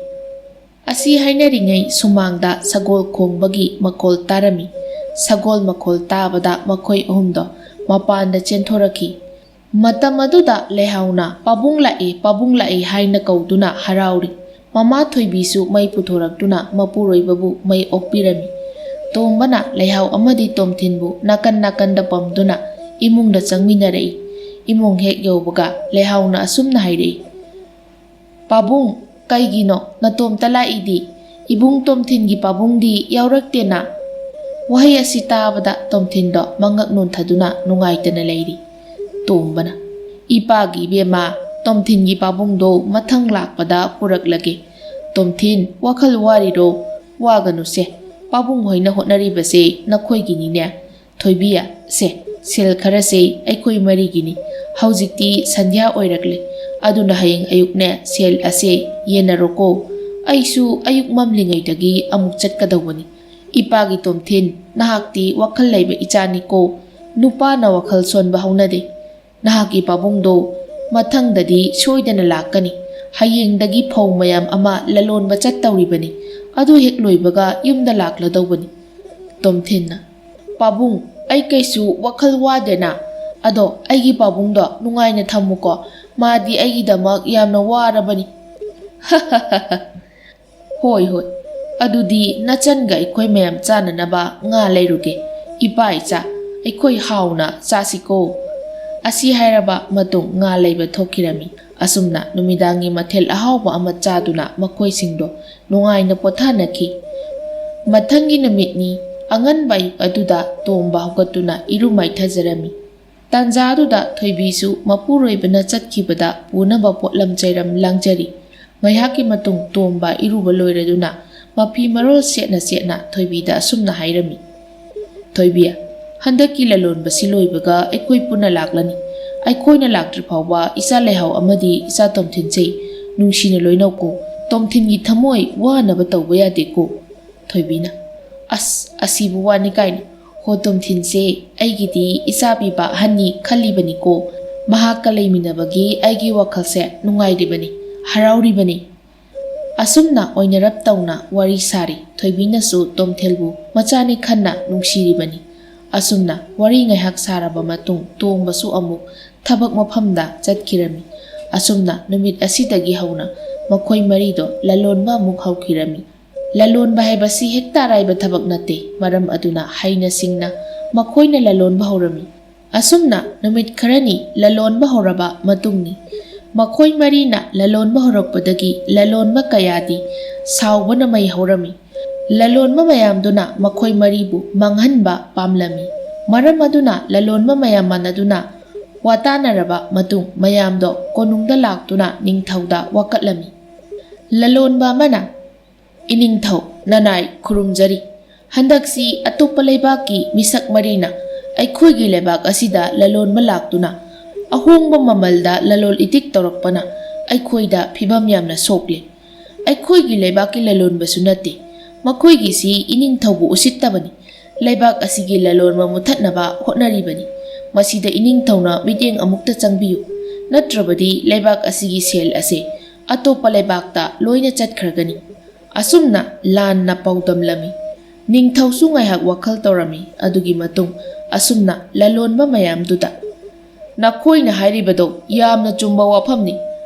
ꯑꯁꯤ ꯍꯥꯏꯅꯔꯤꯉꯩ ꯁꯨꯃꯥꯡꯗ ꯁꯒꯣꯜ ꯈꯣꯡꯕꯒꯤ ꯃꯈꯣꯜ ꯇꯥꯔꯝꯃꯤ꯫ ꯁꯒꯣꯜ ꯃꯈꯣꯜ ꯇꯥꯕꯗ ꯃꯈꯣꯏ ꯑꯍꯨꯝꯗꯣ ꯃꯄꯥꯟꯗ ꯆꯦꯟꯊꯣꯔꯛꯈꯤ꯫ ꯃꯇꯝ ꯑꯗꯨꯗ ꯂꯩꯍꯥꯎꯅ "ꯄꯥꯕꯨꯡ ꯂꯥꯛꯏ, ꯄꯥꯕꯨꯡ ꯂꯥꯛꯏ" ꯍꯥꯏꯅ ꯀꯧꯗꯨꯅ ꯍꯔꯥꯎꯔꯤ꯫ ꯃꯃꯥ ꯊꯣꯏꯕꯤꯁꯨ ꯃꯩ ꯄꯨꯊꯣꯔꯛꯇꯨꯅ ꯃꯄꯨꯔꯣꯏꯕꯕꯨ ꯃꯩ ꯑꯣꯛꯄꯤꯔꯝꯃꯤ꯫ ꯇꯣꯝꯕꯅ ꯂꯩꯍꯥꯎ ꯑꯃꯗꯤ ꯇꯣꯝꯊꯤꯟꯕꯨ ꯅꯥꯀꯟ ꯅꯥꯀꯟꯗ ꯄꯝꯗꯨꯅ ꯏꯃꯨꯡꯗ ꯆꯪꯃꯤꯟꯅꯔꯛꯏ꯫ ꯏꯃꯨꯡ ꯍꯦꯛ ꯌꯧꯕꯒ ꯂꯩꯍꯥꯎꯅ ꯑꯁꯨꯝꯅ ꯍꯥꯏꯔꯛꯏ, "ꯄꯥꯕꯨꯡ, ꯀꯩꯒꯤꯅꯣ ꯅꯇꯣꯝꯇ ꯂꯥꯛꯏꯗꯤ? ꯏꯕꯨꯡ ꯇꯣꯝꯊꯤꯟꯒꯤ ꯄꯥꯕꯨꯡꯗꯤ ꯌꯥꯎꯔꯛꯇꯦꯅ?" ꯋꯥꯍꯩ ꯑꯁꯤ ꯇꯥꯕꯗ ꯇꯣꯝꯊꯤꯟꯗꯣ ꯃꯉꯛ ꯅꯣꯟꯊꯗꯨꯅ ꯅꯨꯡꯉꯥꯏꯇꯅ ꯂꯩꯔꯤ꯫ ꯇꯣꯝꯕꯅ, "ꯏꯄꯥꯒꯤ ꯏꯕꯦꯝꯃ, ꯇꯣꯝꯊꯤꯟꯒꯤ ꯄꯥꯕꯨꯡꯗꯣ ꯃꯊꯪ ꯂꯥꯛꯄꯗ ꯄꯨꯔꯛꯂꯒꯦ꯫ ꯇꯣꯝꯊꯤꯟ, ꯋꯥꯈꯜ ꯋꯥꯔꯤꯔꯣ? ꯋꯥꯒꯅꯨꯁꯦ꯫ ꯄꯥꯕꯨꯡ ꯍꯣꯏꯅ ꯍꯣꯠꯅꯔꯤꯕꯁꯦ ꯅꯈꯣꯏꯒꯤꯅꯤꯅꯦ꯫ ꯊꯣꯏꯕꯤ, ꯁꯦ, ꯁꯦꯜ ꯈꯔꯁꯦ ꯑꯩꯈꯣꯏ ꯃꯔꯤꯒꯤꯅꯤ꯫ ꯍꯧꯖꯤꯛꯇꯤ ꯁꯟꯙ꯭ꯌꯥ ꯑꯣꯏꯔꯛꯂꯦ, ꯑꯗꯨꯅ ꯍꯌꯦꯡ ꯑꯌꯨꯛꯅꯦ ꯁꯦꯜ ꯑꯁꯦ ꯌꯦꯟꯅꯔꯣꯀꯣ꯫ ꯑꯩꯁꯨ ꯑꯌꯨꯛ ꯃꯝꯂꯤꯉꯩꯗꯒꯤ ꯑꯃꯨꯛ ꯆꯠꯀꯗꯧꯕꯅꯤ꯫ ꯏꯄꯥꯒꯤ ꯇꯣꯝꯊꯤꯟ, ꯅꯍꯥꯛꯇꯤ ꯋꯥꯈꯜ ꯂꯩꯕ ꯏꯆꯥꯅꯤꯀꯣ꯫ ꯅꯨꯄꯥꯅ ꯋꯥꯈꯜ ꯁꯣꯟꯕ ꯍꯧꯅꯗꯦ꯫ ꯅꯍꯥꯛꯀꯤ ꯄꯥꯕꯨꯡꯗꯣ ꯃꯊꯪꯗꯗꯤ ꯁꯣꯏꯗꯅ ꯂꯥꯛꯀꯅꯤ꯫ ꯍꯌꯦꯡꯗꯒꯤ ꯐꯧ ꯃꯌꯥꯝ ꯑꯃ ꯂꯂꯣꯟꯕ ꯆꯠꯇꯧꯔꯤꯕꯅꯤ꯫ ꯑꯗꯨ ꯍꯦꯛ ꯂꯣꯏꯕꯒ ꯌꯨꯝꯗ ꯂꯥꯛꯂꯗꯧꯕꯅꯤ"꯫ ꯇꯣꯝꯊꯤꯟꯅ, "ꯄꯥꯕꯨꯡ, ꯑꯩ ꯀꯩꯁꯨ ꯋꯥꯈꯜ ꯋꯥꯗꯦꯅ꯫ ꯑꯗꯣ ꯑꯩꯒꯤ ꯄꯥꯕꯨꯡꯗꯣ ꯅꯨꯡꯉꯥꯏꯅ ꯊꯝꯃꯨꯀꯣ꯫ ꯃꯥꯗꯤ ꯑꯩꯒꯤꯗꯃꯛ ꯌꯥꯝꯅ ꯋꯥꯔꯕꯅꯤ"꯫ "ꯍꯣꯏ, ꯍꯣꯏ꯫ ꯑꯗꯨꯗꯤ ꯅꯆꯟꯒ ꯑꯩꯈꯣꯏ ꯃꯌꯥꯝ ꯆꯥꯅꯅꯕ ꯉꯥ ꯂꯩꯔꯨꯒꯦ꯫ ꯏꯄꯥ ꯏꯆꯥ, ꯑꯩꯈꯣꯏ ꯍꯥꯎꯅ ꯆꯥꯁꯤꯀꯣ"꯫ ꯑꯁꯤ ꯍꯥꯏꯔꯕ ꯃꯇꯨꯡ ꯉꯥ ꯂꯩꯕ ꯊꯣꯛꯈꯤꯔꯝꯃꯤ꯫ ꯑꯁꯨꯝꯅ ꯅꯨꯃꯤꯗꯥꯡꯒꯤ ꯃꯊꯦꯜ ꯑꯍꯥꯎꯕ ꯑꯃ ꯆꯥꯗꯨꯅ ꯃꯈꯣꯏꯁꯤꯡꯗꯣ ꯅꯨꯡꯉꯥꯏꯅ ꯄꯣꯊꯥꯅꯈꯤ꯫ ꯃꯊꯪꯒꯤ ꯅꯨꯃꯤꯠꯅꯤ꯫ ꯑꯉꯟꯕ ꯑꯌꯨꯛ ꯑꯗꯨꯗ ꯇꯣꯝꯕ ꯍꯧꯒꯠꯇꯨꯅ ꯏꯔꯨ ꯃꯥꯏꯊꯖꯔꯝꯃꯤ꯫ ꯇꯥꯟꯖꯥꯗꯨꯗ ꯊꯣꯏꯕꯤꯁꯨ ꯃꯄꯨꯔꯣꯏꯕꯅ ꯆꯠꯈꯤꯕꯗ ꯄꯨꯅꯕ ꯄꯣꯠꯂꯝ ꯆꯩꯔꯝ ꯂꯥꯡꯖꯔꯤ꯫ ꯉꯥꯏꯍꯥꯛꯀꯤ ꯃꯇꯨꯡ ꯇꯣꯝꯕ ꯏꯔꯨꯕ ꯂꯣꯏꯔꯗꯨꯅ ꯃꯐꯤ ꯃꯔꯣꯜ ꯁꯦꯠꯅ ꯁꯦꯠꯅ ꯊꯣꯏꯕꯤꯗ ꯑꯁꯨꯝꯅ ꯍꯥꯏꯔꯝꯃꯤ, "ꯊꯣꯏꯕꯤ, ꯍꯟꯗꯛꯀꯤ ꯂꯂꯣꯟꯕꯁꯤ ꯂꯣꯏꯕꯒ ꯑꯩꯈꯣꯏ ꯄꯨꯟꯅ ꯂꯥꯛꯂꯅꯤ꯫ ꯑꯩꯈꯣꯏꯅ ꯂꯥꯛꯇ꯭ꯔꯤ ꯐꯥꯎꯕ ꯏꯆꯥ ꯂꯩꯍꯥꯎ ꯑꯃꯗꯤ ꯏꯆꯥ ꯇꯣꯝꯊꯤꯟꯁꯦ ꯅꯨꯡꯁꯤꯅ ꯂꯣꯏꯅꯧꯀꯣ꯫ ꯇꯣꯝꯊꯤꯟꯒꯤ ꯊꯃꯣꯏ ꯋꯥꯅꯕ ꯇꯧꯕ ꯌꯥꯗꯦꯀꯣ"꯫ ꯊꯣꯏꯕꯤꯅ, "ꯑꯁ, ꯑꯁꯤꯕꯨ ꯋꯥꯅꯤ ꯀꯥꯏꯅ꯫ ꯍꯣ ꯇꯣꯝꯊꯤꯟꯁꯦ ꯑꯩꯒꯤꯗꯤ ꯏꯆꯥ ꯄꯤꯕ ꯑꯍꯟꯅꯤ ꯈꯜꯂꯤꯕꯅꯤꯀꯣ꯫ ꯃꯍꯥꯛꯀ ꯂꯩꯃꯤꯟꯅꯕꯒꯤ ꯑꯩꯒꯤ ꯋꯥꯈꯜꯁꯦ ꯅꯨꯡꯉꯥꯏꯔꯤꯕꯅꯤ, ꯍꯔꯥꯎꯔꯤꯕꯅꯤ"꯫ ꯑꯁꯨꯝꯅ ꯑꯣꯏꯅꯔꯞ ꯇꯧꯅ ꯋꯥꯔꯤ ꯁꯥꯔꯤ꯫ ꯊꯣꯏꯕꯤꯅꯁꯨ ꯇꯣꯝꯊꯦꯜꯕꯨ ꯃꯆꯥꯅꯤ ꯈꯟꯅ ꯅꯨꯡꯁꯤꯔꯤꯕꯅꯤ꯫ ꯑꯁꯨꯝꯅ ꯋꯥꯔꯤ ꯉꯥꯏꯍꯥꯛ ꯁꯥꯔꯕ ꯃꯇꯨꯡ ꯇꯣꯝꯕꯁꯨ ꯑꯃꯨꯛ ꯊꯕꯛ ꯃꯐꯝꯗ ꯆꯠꯈꯤꯔꯝꯃꯤ꯫ ꯑꯁꯨꯝꯅ ꯅꯨꯃꯤꯠ ꯑꯁꯤꯗꯒꯤ ꯍꯧꯅ ꯃꯈꯣꯏ ꯃꯔꯤꯗꯣ ꯂꯂꯣꯟꯕ ꯑꯃꯨꯛ ꯍꯧꯈꯤꯔꯝꯃꯤ꯫ ꯂꯂꯣꯟꯕ ꯍꯥꯏꯕꯁꯤ ꯍꯦꯛꯇ ꯑꯔꯥꯏꯕ ꯊꯕꯛ ꯅꯠꯇꯦ꯫ ꯃꯔꯝ ꯑꯗꯨꯅ ꯍꯩꯅ ꯁꯤꯡꯅ ꯃꯈꯣꯏꯅ ꯂꯂꯣꯟꯕ ꯍꯧꯔꯝꯃꯤ꯫ ꯑꯁꯨꯝꯅ ꯅꯨꯃꯤꯠ ꯈꯔꯅꯤ ꯂꯂꯣꯟꯕ ꯍꯧꯔꯕ ꯃꯇꯨꯡꯅꯤ꯫ ꯃꯈꯣꯏ ꯃꯔꯤꯅ ꯂꯂꯣꯟꯕ ꯍꯧꯔꯛꯄꯗꯒꯤ ꯂꯂꯣꯟꯕ ꯀꯌꯥꯗꯤ ꯁꯥꯎꯕꯅ ꯃꯩ ꯍꯧꯔꯝꯃꯤ꯫ ꯂꯂꯣꯟꯕ ꯃꯌꯥꯝꯗꯨꯅ ꯃꯈꯣꯏ ꯃꯔꯤꯕꯨ ꯃꯥꯡꯍꯟꯕ ꯄꯥꯝꯂꯝꯃꯤ꯫ ꯃꯔꯝ ꯑꯗꯨꯅ ꯂꯂꯣꯟꯕ ꯃꯌꯥꯝ ꯃꯥꯟꯅꯗꯨꯅ ꯋꯥꯇꯥꯅꯔꯕ ꯃꯇꯨꯡ ꯃꯌꯥꯝꯗꯣ ꯀꯣꯅꯨꯡꯗ ꯂꯥꯛꯇꯨꯅ ꯅꯤꯡꯊꯧꯗ ꯋꯥꯀꯠꯂꯝꯃꯤ꯫ ꯂꯂꯣꯟꯕ ꯑꯃꯅ, "ꯏꯅꯤꯡꯊꯧ, ꯅꯅꯥꯏ ꯈꯨꯔꯨꯝꯖꯔꯤ꯫ ꯍꯟꯗꯛꯁꯤ ꯑꯇꯣꯞꯄ ꯂꯩꯕꯥꯛꯀꯤ ꯃꯤꯁꯛ ꯃꯔꯤꯅ ꯑꯩꯈꯣꯏꯒꯤ ꯂꯩꯕꯥꯛ ꯑꯁꯤꯗ ꯂꯂꯣꯟꯕ ꯂꯥꯛꯇꯨꯅ ꯑꯍꯣꯡꯕ ꯃꯃꯜꯗ ꯂꯂꯣꯜ ꯏꯇꯤꯛ ꯇꯧꯔꯛꯄꯅ ꯑꯩꯈꯣꯏꯗ ꯐꯤꯕꯝ ꯌꯥꯝꯅ ꯁꯣꯛꯂꯦ꯫ ꯑꯩꯈꯣꯏꯒꯤ ꯂꯩꯕꯥꯛꯀꯤ ꯂꯂꯣꯟꯕꯁꯨ ꯅꯠꯇꯦ꯫ ꯃꯈꯣꯏꯒꯤꯁꯤ ꯏꯅꯤꯡꯊꯧꯕꯨ ꯎꯁꯤꯠꯇꯕꯅꯤ꯫ ꯂꯩꯕꯥꯛ ꯑꯁꯤꯒꯤ ꯂꯂꯣꯟꯕ ꯃꯨꯊꯠꯅꯕ ꯍꯣꯠꯅꯔꯤꯕꯅꯤ꯫ ꯃꯁꯤꯗ ꯏꯅꯤꯡꯊꯧꯅ ꯃꯤꯠꯌꯦꯡ ꯑꯃꯨꯛꯇ ꯆꯪꯕꯤꯌꯨ, ꯅꯠꯇ꯭ꯔꯕꯗꯤ ꯂꯩꯕꯥꯛ ꯑꯁꯤꯒꯤ ꯁꯦꯜ ꯑꯁꯦ ꯑꯇꯣꯞꯄ ꯂꯩꯕꯥꯛꯇ ꯂꯣꯏꯅ ꯆꯠꯈ꯭ꯔꯒꯅꯤ"꯫ ꯑꯁꯨꯝꯅ ꯂꯥꯟꯅ ꯄꯥꯎꯗꯝꯂꯝꯃꯤ꯫ ꯅꯤꯡꯊꯧꯁꯨ ꯉꯥꯏꯍꯥꯛ ꯋꯥꯈꯜ ꯇꯧꯔꯝꯃꯤ꯫ ꯑꯗꯨꯒꯤ ꯃꯇꯨꯡ ꯑꯁꯨꯝꯅ ꯂꯂꯣꯟꯕ ꯃꯌꯥꯝꯗꯨꯗ, "ꯅꯈꯣꯏꯅ ꯍꯥꯏꯔꯤꯕꯗꯣ ꯌꯥꯝꯅ ꯆꯨꯝꯕ ꯋꯥꯐꯝꯅꯤ꯫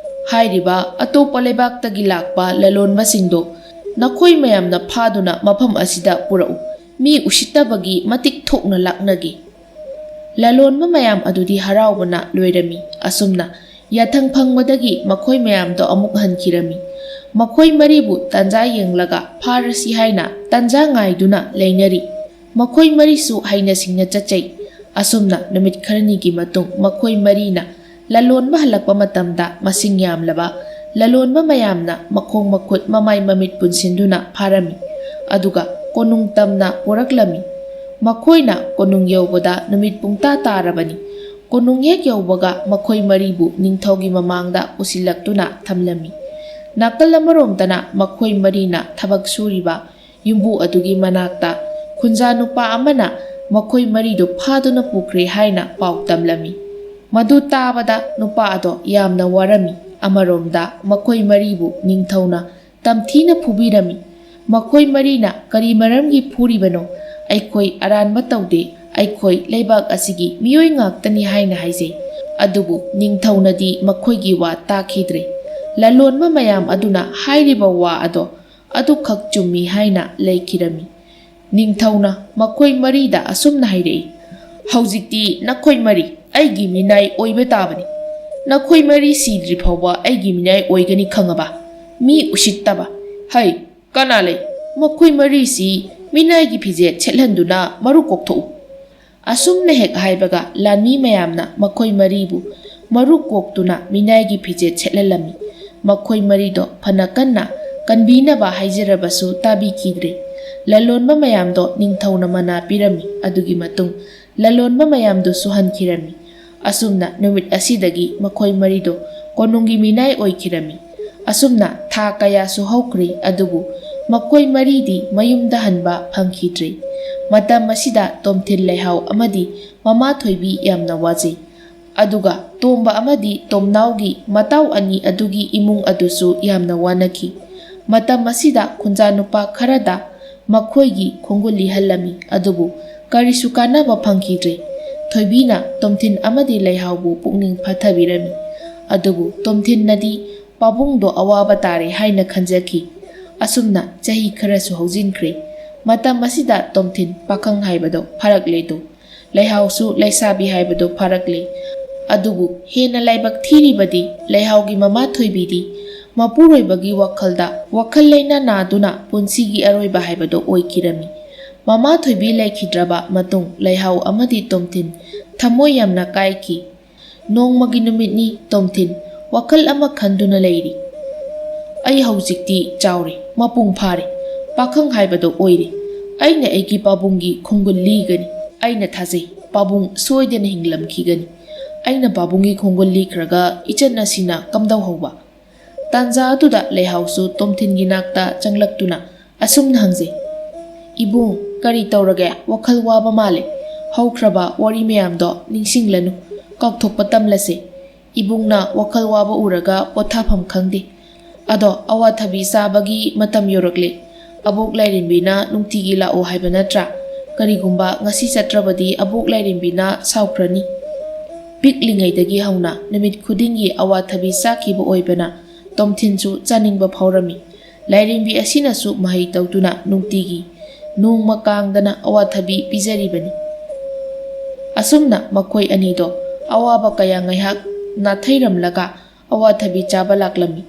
ꯍꯥꯏꯔꯤꯕ ꯑꯇꯣꯞꯄ ꯂꯩꯕꯥꯛꯇꯒꯤ ꯂꯥꯛꯄ ꯂꯂꯣꯟꯕꯁꯤꯡꯗꯣ ꯅꯈꯣꯏ ꯃꯌꯥꯝꯅ ꯐꯥꯗꯨꯅ ꯃꯐꯝ ꯑꯁꯤꯗ ꯄꯨꯔꯛꯎ꯫ ꯃꯤ ꯎꯁꯤꯠꯇꯕꯒꯤ ꯃꯇꯤꯛ ꯊꯣꯛꯅ ꯂꯥꯛꯅꯒꯦ"꯫ ꯂꯂꯣꯟꯕ ꯃꯌꯥꯝ ꯑꯗꯨꯗꯤ ꯍꯔꯥꯎꯕꯅ ꯂꯣꯏꯔꯝꯃꯤ꯫ ꯑꯁꯨꯝꯅ ꯌꯥꯊꯪ ꯐꯪꯕꯗꯒꯤ ꯃꯈꯣꯏ ꯃꯌꯥꯝꯗꯣ ꯑꯃꯨꯛ ꯍꯟꯈꯤꯔꯝꯃꯤ꯫ ꯃꯈꯣꯏ ꯃꯔꯤꯕꯨ ꯇꯥꯟꯖꯥ ꯌꯦꯡꯂꯒ ꯐꯥꯔꯁꯤ ꯍꯥꯏꯅ ꯇꯥꯟꯖꯥ ꯉꯥꯏꯗꯨꯅ ꯂꯩꯅꯔꯤ꯫ ꯃꯈꯣꯏ ꯃꯔꯤꯁꯨ ꯍꯩꯅ ꯁꯤꯡꯅ ꯆꯠꯆꯩ꯫ ꯑꯁꯨꯝꯅ ꯅꯨꯃꯤꯠ ꯈꯔꯅꯤꯒꯤ ꯃꯇꯨꯡ ꯃꯈꯣꯏ ꯃꯔꯤꯅ ꯂꯂꯣꯟꯕ ꯍꯜꯂꯛꯄ ꯃꯇꯝꯗ ꯃꯁꯤꯡ ꯌꯥꯝꯂꯕ ꯂꯂꯣꯟꯕ ꯃꯌꯥꯝꯅ ꯃꯈꯣꯡ ꯃꯈꯨꯠ ꯃꯃꯥꯏ ꯃꯃꯤꯠ ꯄꯨꯟꯁꯤꯟꯗꯨꯅ ꯐꯥꯔꯝꯃꯤ, ꯑꯗꯨꯒ ꯀꯣꯅꯨꯡ ꯇꯝꯅ ꯄꯨꯔꯛꯂꯝꯃꯤ꯫ ꯃꯈꯣꯏꯅ ꯀꯣꯅꯨꯡ ꯌꯧꯕꯗ ꯅꯨꯃꯤꯠ ꯄꯨꯡꯇꯥ ꯇꯥꯔꯕꯅꯤ꯫ ꯀꯣꯅꯨꯡ ꯍꯦꯛ ꯌꯧꯕꯒ ꯃꯈꯣꯏ ꯃꯔꯤꯕꯨ ꯅꯤꯡꯊꯧꯒꯤ ꯃꯃꯥꯡꯗ ꯄꯨꯁꯤꯜꯂꯛꯇꯨꯅ ꯊꯝꯂꯝꯃꯤ꯫ ꯅꯥꯀꯜ ꯑꯃꯔꯣꯝꯗꯅ ꯃꯈꯣꯏ ꯃꯔꯤꯅ ꯊꯕꯛ ꯁꯨꯔꯤꯕ ꯌꯨꯝꯕꯨ ꯑꯗꯨꯒꯤ ꯃꯅꯥꯛꯇ ꯈꯨꯟꯖꯥ ꯅꯨꯄꯥ ꯑꯃꯅ ꯃꯈꯣꯏ ꯃꯔꯤꯗꯨ ꯐꯥꯗꯨꯅ ꯄꯨꯈ꯭ꯔꯦ ꯍꯥꯏꯅ ꯄꯥꯎ ꯇꯝꯂꯝꯃꯤ꯫ ꯃꯗꯨ ꯇꯥꯕꯗ ꯅꯨꯄꯥ ꯑꯗꯣ ꯌꯥꯝꯅ ꯋꯥꯔꯝꯃꯤ꯫ ꯑꯃꯔꯣꯝꯗ ꯃꯈꯣꯏ ꯃꯔꯤꯕꯨ ꯅꯤꯡꯊꯧꯅ ꯇꯝꯊꯤꯅ ꯐꯨꯕꯤꯔꯝꯃꯤ꯫ ꯃꯈꯣꯏ ꯃꯔꯤꯅ ꯀꯔꯤ ꯃꯔꯝꯒꯤ ꯐꯨꯔꯤꯕꯅꯣ? "ꯑꯩꯈꯣꯏ ꯑꯔꯥꯟꯕ ꯇꯧꯗꯦ, ꯑꯩꯈꯣꯏ ꯂꯩꯕꯥꯛ ꯑꯁꯤꯒꯤ ꯃꯤꯑꯣꯏ ꯉꯥꯛꯇꯅꯤ" ꯍꯥꯏꯅ ꯍꯥꯏꯖꯩ꯫ ꯑꯗꯨꯕꯨ ꯅꯤꯡꯊꯧꯅꯗꯤ ꯃꯈꯣꯏꯒꯤ ꯋꯥ ꯇꯥꯈꯤꯗ꯭ꯔꯦ꯫ ꯂꯂꯣꯟꯕ ꯃꯌꯥꯝ ꯑꯗꯨꯅ ꯍꯥꯏꯔꯤꯕ ꯋꯥ ꯑꯗꯣ ꯑꯗꯨꯈꯛ ꯆꯨꯝꯃꯤ ꯍꯥꯏꯅ ꯂꯩꯈꯤꯔꯝꯃꯤ꯫ ꯅꯤꯡꯊꯧꯅ ꯃꯈꯣꯏ ꯃꯔꯤꯗ ꯑꯁꯨꯝꯅ ꯍꯥꯏꯔꯛꯏ, "ꯍꯧꯖꯤꯛꯇꯤ ꯅꯈꯣꯏ ꯃꯔꯤ ꯑꯩꯒꯤ ꯃꯤꯅꯥꯏ ꯑꯣꯏꯕ ꯇꯥꯕꯅꯤ꯫ ꯅꯈꯣꯏ ꯃꯔꯤ ꯁꯤꯗ꯭ꯔꯤ ꯐꯥꯎꯕ ꯑꯩꯒꯤ ꯃꯤꯅꯥꯏ ꯑꯣꯏꯒꯅꯤ, ꯈꯪꯉꯕ? ꯃꯤ ꯎꯁꯤꯠꯇꯕ! ꯍꯩ, ꯀꯅꯥ ꯂꯩ? ꯃꯈꯣꯏ ꯃꯔꯤꯁꯤ ꯃꯤꯅꯥꯏꯒꯤ ꯐꯤꯖꯦꯠ ꯁꯦꯠꯍꯟꯗꯨꯅ ꯃꯔꯨ ꯀꯣꯛꯊꯣꯛꯎ!" ꯑꯁꯨꯝꯅ ꯍꯦꯛ ꯍꯥꯏꯕꯒ ꯂꯥꯟꯃꯤ ꯃꯌꯥꯝꯅ ꯃꯈꯣꯏ ꯃꯔꯤꯕꯨ ꯃꯔꯨ ꯀꯣꯛꯇꯨꯅ ꯃꯤꯅꯥꯏꯒꯤ ꯐꯤꯖꯦꯠ ꯁꯦꯠꯍꯜꯂꯝꯃꯤ꯫ ꯃꯈꯣꯏ ꯃꯔꯤꯗꯣ ꯐꯅ ꯀꯟꯅ ꯀꯟꯕꯤꯅꯕ ꯍꯥꯏꯖꯔꯕꯁꯨ ꯇꯥꯕꯤꯈꯤꯗ꯭ꯔꯦ꯫ ꯂꯂꯣꯟꯕ ꯃꯌꯥꯝꯗꯣ ꯅꯤꯡꯊꯧꯅ ꯃꯅꯥ ꯄꯤꯔꯝꯃꯤ꯫ ꯑꯗꯨꯒꯤ ꯃꯇꯨꯡ ꯂꯂꯣꯟꯕ ꯃꯌꯥꯝꯗꯨꯁꯨ ꯍꯟꯈꯤꯔꯝꯃꯤ꯫ ꯑꯁꯨꯝꯅ ꯅꯨꯃꯤꯠ ꯑꯁꯤꯗꯒꯤ ꯃꯈꯣꯏ ꯃꯔꯤꯗꯣ ꯀꯣꯅꯨꯡꯒꯤ ꯃꯤꯅꯥꯏ ꯑꯣꯏꯈꯤꯔꯝꯃꯤ꯫ ꯑꯁꯨꯝꯅ ꯊꯥ ꯀꯌꯥꯁꯨ ꯍꯧꯈ꯭ꯔꯦ, ꯑꯗꯨꯕꯨ ꯃꯈꯣꯏ ꯃꯔꯤꯗꯤ ꯃꯌꯨꯝꯗ ꯍꯟꯕ ꯐꯪꯈꯤꯗ꯭ꯔꯦ꯫ ꯃꯇꯝ ꯑꯁꯤꯗ ꯇꯣꯝꯊꯤꯟ ꯂꯩꯍꯥꯎ ꯑꯃꯗꯤ ꯃꯃꯥ ꯊꯣꯏꯕꯤ ꯌꯥꯝꯅ ꯋꯥꯖꯩ꯫ ꯑꯗꯨꯒ ꯇꯣꯝꯕ ꯑꯃꯗꯤ ꯇꯣꯝꯅꯥꯎꯒꯤ ꯃꯇꯥꯎ ꯑꯅꯤ ꯑꯗꯨꯒꯤ ꯏꯃꯨꯡ ꯑꯗꯨꯁꯨ ꯌꯥꯝꯅ ꯋꯥꯅꯈꯤ꯫ ꯃꯇꯝ ꯑꯁꯤꯗ ꯈꯨꯟꯖꯥ ꯅꯨꯄꯥ ꯈꯔꯗ ꯃꯈꯣꯏꯒꯤ ꯈꯣꯡꯒꯨꯜ ꯂꯤꯍꯜꯂꯝꯃꯤ, ꯑꯗꯨꯕꯨ ꯀꯔꯤꯁꯨ ꯀꯥꯟꯅꯕ ꯐꯪꯈꯤꯗ꯭ꯔꯦ꯫ ꯊꯣꯏꯕꯤꯅ ꯇꯣꯝꯊꯤꯟ ꯑꯃꯗꯤ ꯂꯩꯍꯥꯎꯕꯨ ꯄꯨꯛꯅꯤꯡ ꯐꯊꯕꯤꯔꯝꯃꯤ, ꯑꯗꯨꯕꯨ ꯇꯣꯝꯊꯤꯟꯅꯗꯤ ꯄꯥꯕꯨꯡꯗꯣ ꯑꯋꯥꯕ ꯇꯥꯔꯦ ꯍꯥꯏꯅ ꯈꯟꯖꯈꯤ꯫ ꯑꯁꯨꯝꯅ ꯆꯍꯤ ꯈꯔꯁꯨ ꯍꯧꯖꯤꯟꯈ꯭ꯔꯦ꯫ ꯃꯇꯝ ꯑꯁꯤꯗ ꯇꯣꯝꯊꯤꯟ ꯄꯥꯈꯪ ꯍꯥꯏꯕꯗꯣ ꯐꯥꯔꯛꯂꯦꯗꯣ꯫ ꯂꯩꯍꯥꯎꯁꯨ ꯂꯩꯁꯥꯕꯤ ꯍꯥꯏꯕꯗꯣ ꯐꯥꯔꯛꯂꯦ꯫ ꯑꯗꯨꯕꯨ ꯍꯦꯟꯅ ꯂꯥꯏꯕꯛ ꯊꯤꯔꯤꯕꯗꯤ ꯂꯩꯍꯥꯎꯒꯤ ꯃꯃꯥ ꯊꯣꯏꯕꯤꯗꯤ ꯃꯄꯨꯔꯣꯏꯕꯒꯤ ꯋꯥꯈꯜꯗ ꯋꯥꯈꯜ ꯂꯩꯅꯥ ꯅꯥꯗꯨꯅ ꯄꯨꯟꯁꯤꯒꯤ ꯑꯔꯣꯏꯕ ꯍꯥꯏꯕꯗꯣ ꯑꯣꯏꯈꯤꯔꯝꯃꯤ꯫ ꯃꯃꯥ ꯊꯣꯏꯕꯤ ꯂꯩꯈꯤꯗ꯭ꯔꯕ ꯃꯇꯨꯡ ꯂꯩꯍꯥꯎ ꯑꯃꯗꯤ ꯇꯣꯝꯊꯤꯟ ꯊꯃꯣꯏ ꯌꯥꯝꯅ ꯀꯥꯏꯈꯤ꯫ ꯅꯣꯡꯃꯒꯤ ꯅꯨꯃꯤꯠꯅꯤ ꯇꯣꯝꯊꯤꯟ ꯋꯥꯈꯜ ꯑꯃ ꯈꯟꯗꯨꯅ ꯂꯩꯔꯤ꯫ "ꯑꯩ ꯍꯧꯖꯤꯛꯇꯤ ꯆꯥꯎꯔꯦ, ꯃꯄꯨꯡ ꯐꯥꯔꯦ, ꯄꯥꯈꯪ ꯍꯥꯏꯕꯗꯣ ꯑꯣꯏꯔꯦ꯫ ꯑꯩꯅ ꯑꯩꯒꯤ ꯄꯥꯕꯨꯡꯒꯤ ꯈꯣꯡꯒꯨꯜ ꯂꯤꯒꯅꯤ꯫ ꯑꯩꯅ ꯊꯥꯖꯩ, ꯄꯥꯕꯨꯡ ꯁꯣꯏꯗꯅ ꯍꯤꯡꯂꯝꯈꯤꯒꯅꯤ꯫ ꯑꯩꯅ ꯄꯥꯕꯨꯡꯒꯤ ꯈꯣꯡꯒꯨꯜ ꯂꯤꯈ꯭ꯔꯒ ꯏꯆꯟ ꯑꯁꯤꯅ ꯀꯝꯗꯧꯍꯧꯕ?" ꯇꯥꯟꯖꯥ ꯑꯗꯨꯗ ꯂꯩꯍꯥꯎꯁꯨ ꯇꯣꯝꯊꯤꯟꯒꯤ ꯅꯥꯛꯇ ꯆꯪꯂꯛꯇꯨꯅ ꯑꯁꯨꯝꯅ ꯍꯪꯖꯩ, "ꯏꯕꯨꯡ, ꯀꯔꯤ ꯇꯧꯔꯒꯦ? ꯋꯥꯈꯜ ꯋꯥꯕ ꯃꯥꯜꯂꯦ꯫ ꯍꯧꯈ꯭ꯔꯕ ꯋꯥꯔꯤ ꯃꯌꯥꯝꯗꯣ ꯅꯤꯡꯁꯤꯡꯂꯅꯨ, ꯀꯥꯎꯊꯣꯛꯄ ꯇꯝꯂꯁꯦ꯫ ꯏꯕꯨꯡꯅ ꯋꯥꯈꯜ ꯋꯥꯕ ꯎꯔꯒ ꯄꯣꯊꯥꯐꯝ ꯈꯪꯗꯦ꯫ ꯑꯗꯣ ꯑꯋꯥꯊꯕꯤ ꯆꯥꯕꯒꯤ ꯃꯇꯝ ꯌꯧꯔꯛꯂꯦ꯫ ꯑꯕꯣꯛ ꯂꯥꯏꯔꯦꯝꯕꯤꯅ ꯅꯨꯡꯇꯤꯒꯤ ꯂꯥꯛꯑꯣ ꯍꯥꯏꯕ ꯅꯠꯇ꯭ꯔꯥ? ꯀꯔꯤꯒꯨꯝꯕ ꯉꯁꯤ ꯆꯠꯇ꯭ꯔꯕꯗꯤ ꯑꯕꯣꯛ ꯂꯥꯏꯔꯦꯝꯕꯤꯅ ꯁꯥꯎꯈ꯭ꯔꯅꯤ꯫" ꯄꯤꯛꯂꯤꯉꯩꯗꯒꯤ ꯍꯧꯅ ꯅꯨꯃꯤꯠ ꯈꯨꯗꯤꯡꯒꯤ ꯑꯋꯥꯊꯕꯤ ꯆꯥꯈꯤꯕ ꯑꯣꯏꯕꯅ ꯇꯣꯝꯊꯤꯟꯁꯨ ꯆꯥꯅꯤꯡꯕ ꯐꯥꯎꯔꯝꯃꯤ꯫ ꯂꯥꯏꯔꯦꯝꯕꯤ ꯑꯁꯤꯅꯁꯨ ꯃꯍꯩ ꯇꯧꯗꯨꯅ ꯅꯨꯡꯇꯤꯒꯤ ꯅꯣꯡꯃ ꯀꯥꯡꯗꯅ ꯑꯋꯥꯊꯕꯤ ꯄꯤꯖꯔꯤꯕꯅꯤ꯫ ꯑꯁꯨꯝꯅ ꯃꯈꯣꯏ ꯑꯅꯤꯗꯣ ꯑꯋꯥꯕ ꯀꯌꯥ ꯉꯥꯏꯍꯥꯛ ꯅꯥꯊꯩꯔꯝꯂꯒ ꯑꯋꯥꯊꯕꯤ ꯆꯥꯕ ꯂꯥꯛꯂꯝꯃꯤ꯫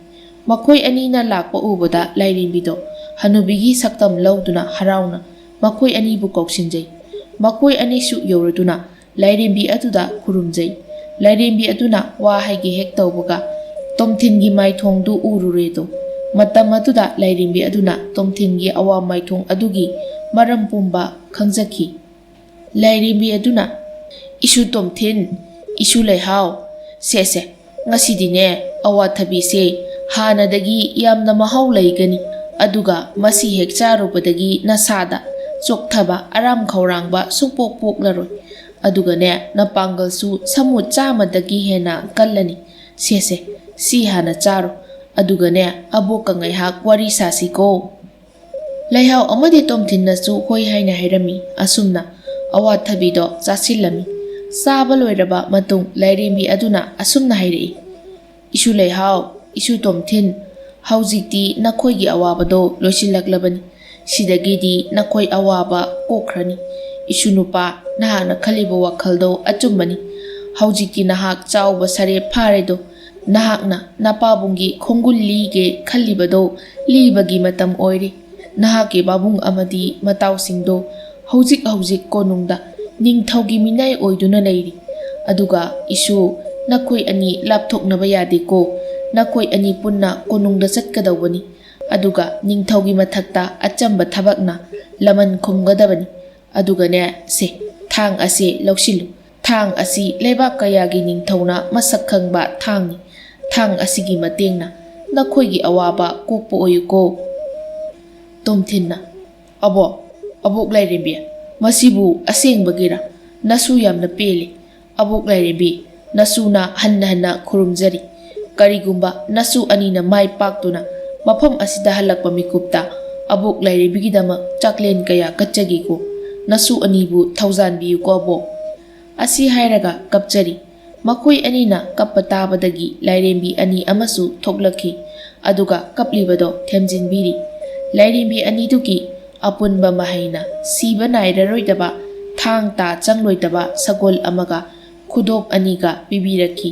ꯃꯈꯣꯏ ꯑꯅꯤꯅ ꯂꯥꯛꯄ ꯎꯕꯗ ꯂꯥꯏꯔꯦꯝꯕꯤꯗꯣ ꯍꯅꯨꯕꯤꯒꯤ ꯁꯛꯇꯝ ꯂꯧꯗꯨꯅ ꯍꯔꯥꯎꯅ ꯃꯈꯣꯏ ꯑꯅꯤꯕꯨ ꯀꯧꯁꯤꯟꯖꯩ꯫ ꯃꯈꯣꯏ ꯑꯅꯤꯁꯨ ꯌꯧꯔꯗꯨꯅ ꯂꯥꯏꯔꯦꯝꯕꯤ ꯑꯗꯨꯗ ꯈꯨꯔꯨꯝꯖꯩ꯫ ꯂꯥꯏꯔꯦꯝꯕꯤ ꯑꯗꯨꯅ ꯋꯥ ꯍꯥꯏꯒꯦ ꯍꯦꯛ ꯇꯧꯕꯒ ꯇꯣꯝꯊꯤꯟꯒꯤ ꯃꯥꯏꯊꯣꯡꯗꯨ ꯎꯔꯨꯔꯦꯗꯣ꯫ ꯃꯇꯝ ꯑꯗꯨꯗ ꯂꯥꯏꯔꯦꯝꯕꯤ ꯑꯗꯨꯅ ꯇꯣꯝꯊꯤꯟꯒꯤ ꯑꯋꯥ ꯃꯥꯏꯊꯣꯡ ꯑꯗꯨꯒꯤ ꯃꯔꯝ ꯄꯨꯝꯕ ꯈꯪꯖꯈꯤ꯫ ꯂꯥꯏꯔꯦꯝꯕꯤ ꯑꯗꯨꯅ, "ꯏꯁꯨ ꯇꯣꯝꯊꯤꯟ, ꯏꯁꯨ ꯂꯩꯍꯥꯎ, ꯁꯦ ꯁꯦ, ꯉꯁꯤꯗꯤꯅꯦ ꯑꯋꯥꯊꯕꯤꯁꯦ ꯍꯥꯟꯅꯗꯒꯤ ꯌꯥꯝꯅ ꯃꯍꯥꯎ ꯂꯩꯒꯅꯤ꯫ ꯑꯗꯨꯒ ꯃꯁꯤ ꯍꯦꯛ ꯆꯥꯔꯨꯕꯗꯒꯤ ꯅꯁꯥꯗ ꯆꯣꯛꯊꯕ, ꯑꯔꯥꯝ ꯈꯧꯔꯥꯡꯕ ꯁꯨꯡꯄꯣꯛ ꯄꯣꯛꯂꯔꯣꯏ꯫ ꯑꯗꯨꯒꯅꯦ ꯅꯄꯥꯡꯒꯜꯁꯨ ꯁꯃꯨꯠ ꯆꯥꯝꯃꯗꯒꯤ ꯍꯦꯟꯅ ꯀꯜꯂꯅꯤ꯫ ꯁꯦ ꯁꯦ, ꯁꯤ ꯍꯥꯟꯅ ꯆꯥꯔꯣ꯫ ꯑꯗꯨꯒꯅꯦ ꯑꯕꯣꯛꯀ ꯉꯥꯏꯍꯥꯛ ꯋꯥꯔꯤ ꯁꯥꯁꯤꯀꯣ꯫" ꯂꯩꯍꯥꯎ ꯑꯃꯗꯤ ꯇꯣꯝꯊꯤꯟꯅꯁꯨ ꯍꯣꯏ ꯍꯥꯏꯅ ꯍꯥꯏꯔꯝꯃꯤ꯫ ꯑꯁꯨꯝꯅ ꯑꯋꯥꯊꯕꯤꯗꯣ ꯆꯥꯁꯤꯜꯂꯝꯃꯤ꯫ ꯆꯥꯕ ꯂꯣꯏꯔꯕ ꯃꯇꯨꯡ ꯂꯥꯏꯔꯦꯝꯕꯤ ꯑꯗꯨꯅ ꯑꯁꯨꯝꯅ ꯍꯥꯏꯔꯛꯏ, "ꯏꯁꯨ ꯂꯩꯍꯥꯎ, ꯏꯁꯨ ꯇꯣꯝꯊꯤꯟ, ꯍꯧꯖꯤꯛꯇꯤ ꯅꯈꯣꯏꯒꯤ ꯑꯋꯥꯕꯗꯣ ꯂꯣꯏꯁꯤꯜꯂꯛꯂꯕꯅꯤ꯫ ꯁꯤꯗꯒꯤꯗꯤ ꯅꯈꯣꯏ ꯑꯋꯥꯕ ꯀꯣꯛꯈ꯭ꯔꯅꯤ꯫ ꯏꯁꯨ ꯅꯨꯄꯥ, ꯅꯍꯥꯛꯅ ꯈꯜꯂꯤꯕ ꯋꯥꯈꯜꯗꯣ ꯑꯆꯨꯝꯕꯅꯤ꯫ ꯍꯧꯖꯤꯛꯇꯤ ꯅꯍꯥꯛ ꯆꯥꯎꯕ ꯁꯥꯔꯦ ꯐꯥꯔꯦꯗꯣ꯫ ꯅꯍꯥꯛꯅ ꯅꯄꯥꯕꯨꯡꯒꯤ ꯈꯣꯡꯒꯨꯜ ꯂꯤꯒꯦ ꯈꯜꯂꯤꯕꯗꯣ ꯂꯤꯕꯒꯤ ꯃꯇꯝ ꯑꯣꯏꯔꯦ꯫ ꯅꯍꯥꯛꯀꯤ ꯄꯥꯕꯨꯡ ꯑꯃꯗꯤ ꯃꯇꯥꯎꯁꯤꯡꯗꯣ ꯍꯧꯖꯤꯛ ꯍꯧꯖꯤꯛ ꯀꯣꯅꯨꯡꯗ ꯅꯤꯡꯊꯧꯒꯤ ꯃꯤꯅꯥꯏ ꯑꯣꯏꯗꯨꯅ ꯂꯩꯔꯤ꯫ ꯑꯗꯨꯒ ꯏꯁꯨ "ꯅꯈꯣꯏ ꯑꯅꯤ ꯂꯥꯞꯊꯣꯛꯅꯕ ꯌꯥꯗꯦꯀꯣ꯫ ꯅꯈꯣꯏ ꯑꯅꯤ ꯄꯨꯟꯅ ꯀꯣꯅꯨꯡꯗ ꯆꯠꯀꯗꯧꯕꯅꯤ꯫ ꯑꯗꯨꯒ ꯅꯤꯡꯊꯧꯒꯤ ꯃꯊꯛꯇ ꯑꯆꯝꯕ ꯊꯕꯛꯅ ꯂꯃꯟ ꯈꯨꯝꯒꯗꯕꯅꯤ꯫ ꯑꯗꯨꯒꯅꯦ, ꯁꯦ, ꯊꯥꯡ ꯑꯁꯤ ꯂꯧꯁꯤꯜꯂꯨ꯫ ꯊꯥꯡ ꯑꯁꯤ ꯂꯩꯕꯥꯛ ꯀꯌꯥꯒꯤ ꯅꯤꯡꯊꯧꯅ ꯃꯁꯛ ꯈꯪꯕ ꯊꯥꯡꯅꯤ꯫ ꯊꯥꯡ ꯑꯁꯤꯒꯤ ꯃꯇꯦꯡꯅ ꯅꯈꯣꯏꯒꯤ ꯑꯋꯥꯕ ꯀꯣꯛꯄ ꯑꯣꯏꯌꯨꯀꯣ꯫" ꯇꯣꯝꯊꯤꯟꯅ, "ꯑꯕꯣ, ꯑꯕꯣꯛ ꯂꯥꯏꯔꯦꯝꯕꯤ, ꯃꯁꯤꯕꯨ ꯑꯁꯦꯡꯕꯒꯤꯔ? ꯅꯁꯨ ꯌꯥꯝꯅ ꯄꯦꯜꯂꯤ꯫ ꯑꯕꯣꯛ ꯂꯥꯏꯔꯦꯝꯕꯤ, ꯅꯁꯨꯅ ꯍꯟꯅ ꯍꯟꯅ ꯈꯨꯔꯨꯝꯖꯔꯤ꯫ ꯀꯔꯤꯒꯨꯝꯕ ꯅꯁꯨ ꯑꯅꯤꯅ ꯃꯥꯏ ꯄꯥꯛꯇꯨꯅ ꯃꯐꯝ ꯑꯁꯤꯗ ꯍꯜꯂꯛꯄ ꯃꯤꯀꯨꯞꯇ ꯑꯕꯣꯛ ꯂꯥꯏꯔꯦꯝꯕꯤꯒꯤꯗꯃꯛ ꯆꯥꯛꯂꯦꯟ ꯀꯌꯥ ꯀꯠꯆꯒꯦꯀꯣ꯫ ꯅꯁꯨ ꯑꯅꯤꯕꯨ ꯊꯧꯖꯥꯟꯕꯤꯌꯨꯀꯣ ꯑꯕꯣꯛ꯫" ꯑꯁꯤ ꯍꯥꯏꯔꯒ ꯀꯞꯆꯔꯤ꯫ ꯃꯈꯣꯏ ꯑꯅꯤꯅ ꯀꯞꯄ ꯇꯥꯕꯗꯒꯤ ꯂꯥꯏꯔꯦꯝꯕꯤ ꯑꯅꯤ ꯑꯃꯁꯨ ꯊꯣꯛꯂꯛꯈꯤ꯫ ꯑꯗꯨꯒ ꯀꯞꯂꯤꯕꯗꯣ ꯊꯦꯝꯖꯤꯟꯕꯤꯔꯤ꯫ ꯂꯥꯏꯔꯦꯝꯕꯤ ꯑꯅꯤꯗꯨꯒꯤ ꯑꯄꯨꯟꯕ ꯃꯍꯩꯅ ꯁꯤꯕ ꯅꯥꯏꯔꯔꯣꯏꯗꯕ ꯊꯥꯡ ꯇꯥ ꯆꯪꯂꯣꯏꯗꯕ ꯁꯒꯣꯜ ꯑꯃꯒ ꯈꯨꯗꯣꯞ ꯑꯅꯤꯒ ꯄꯤꯕꯤꯔꯛꯈꯤ꯫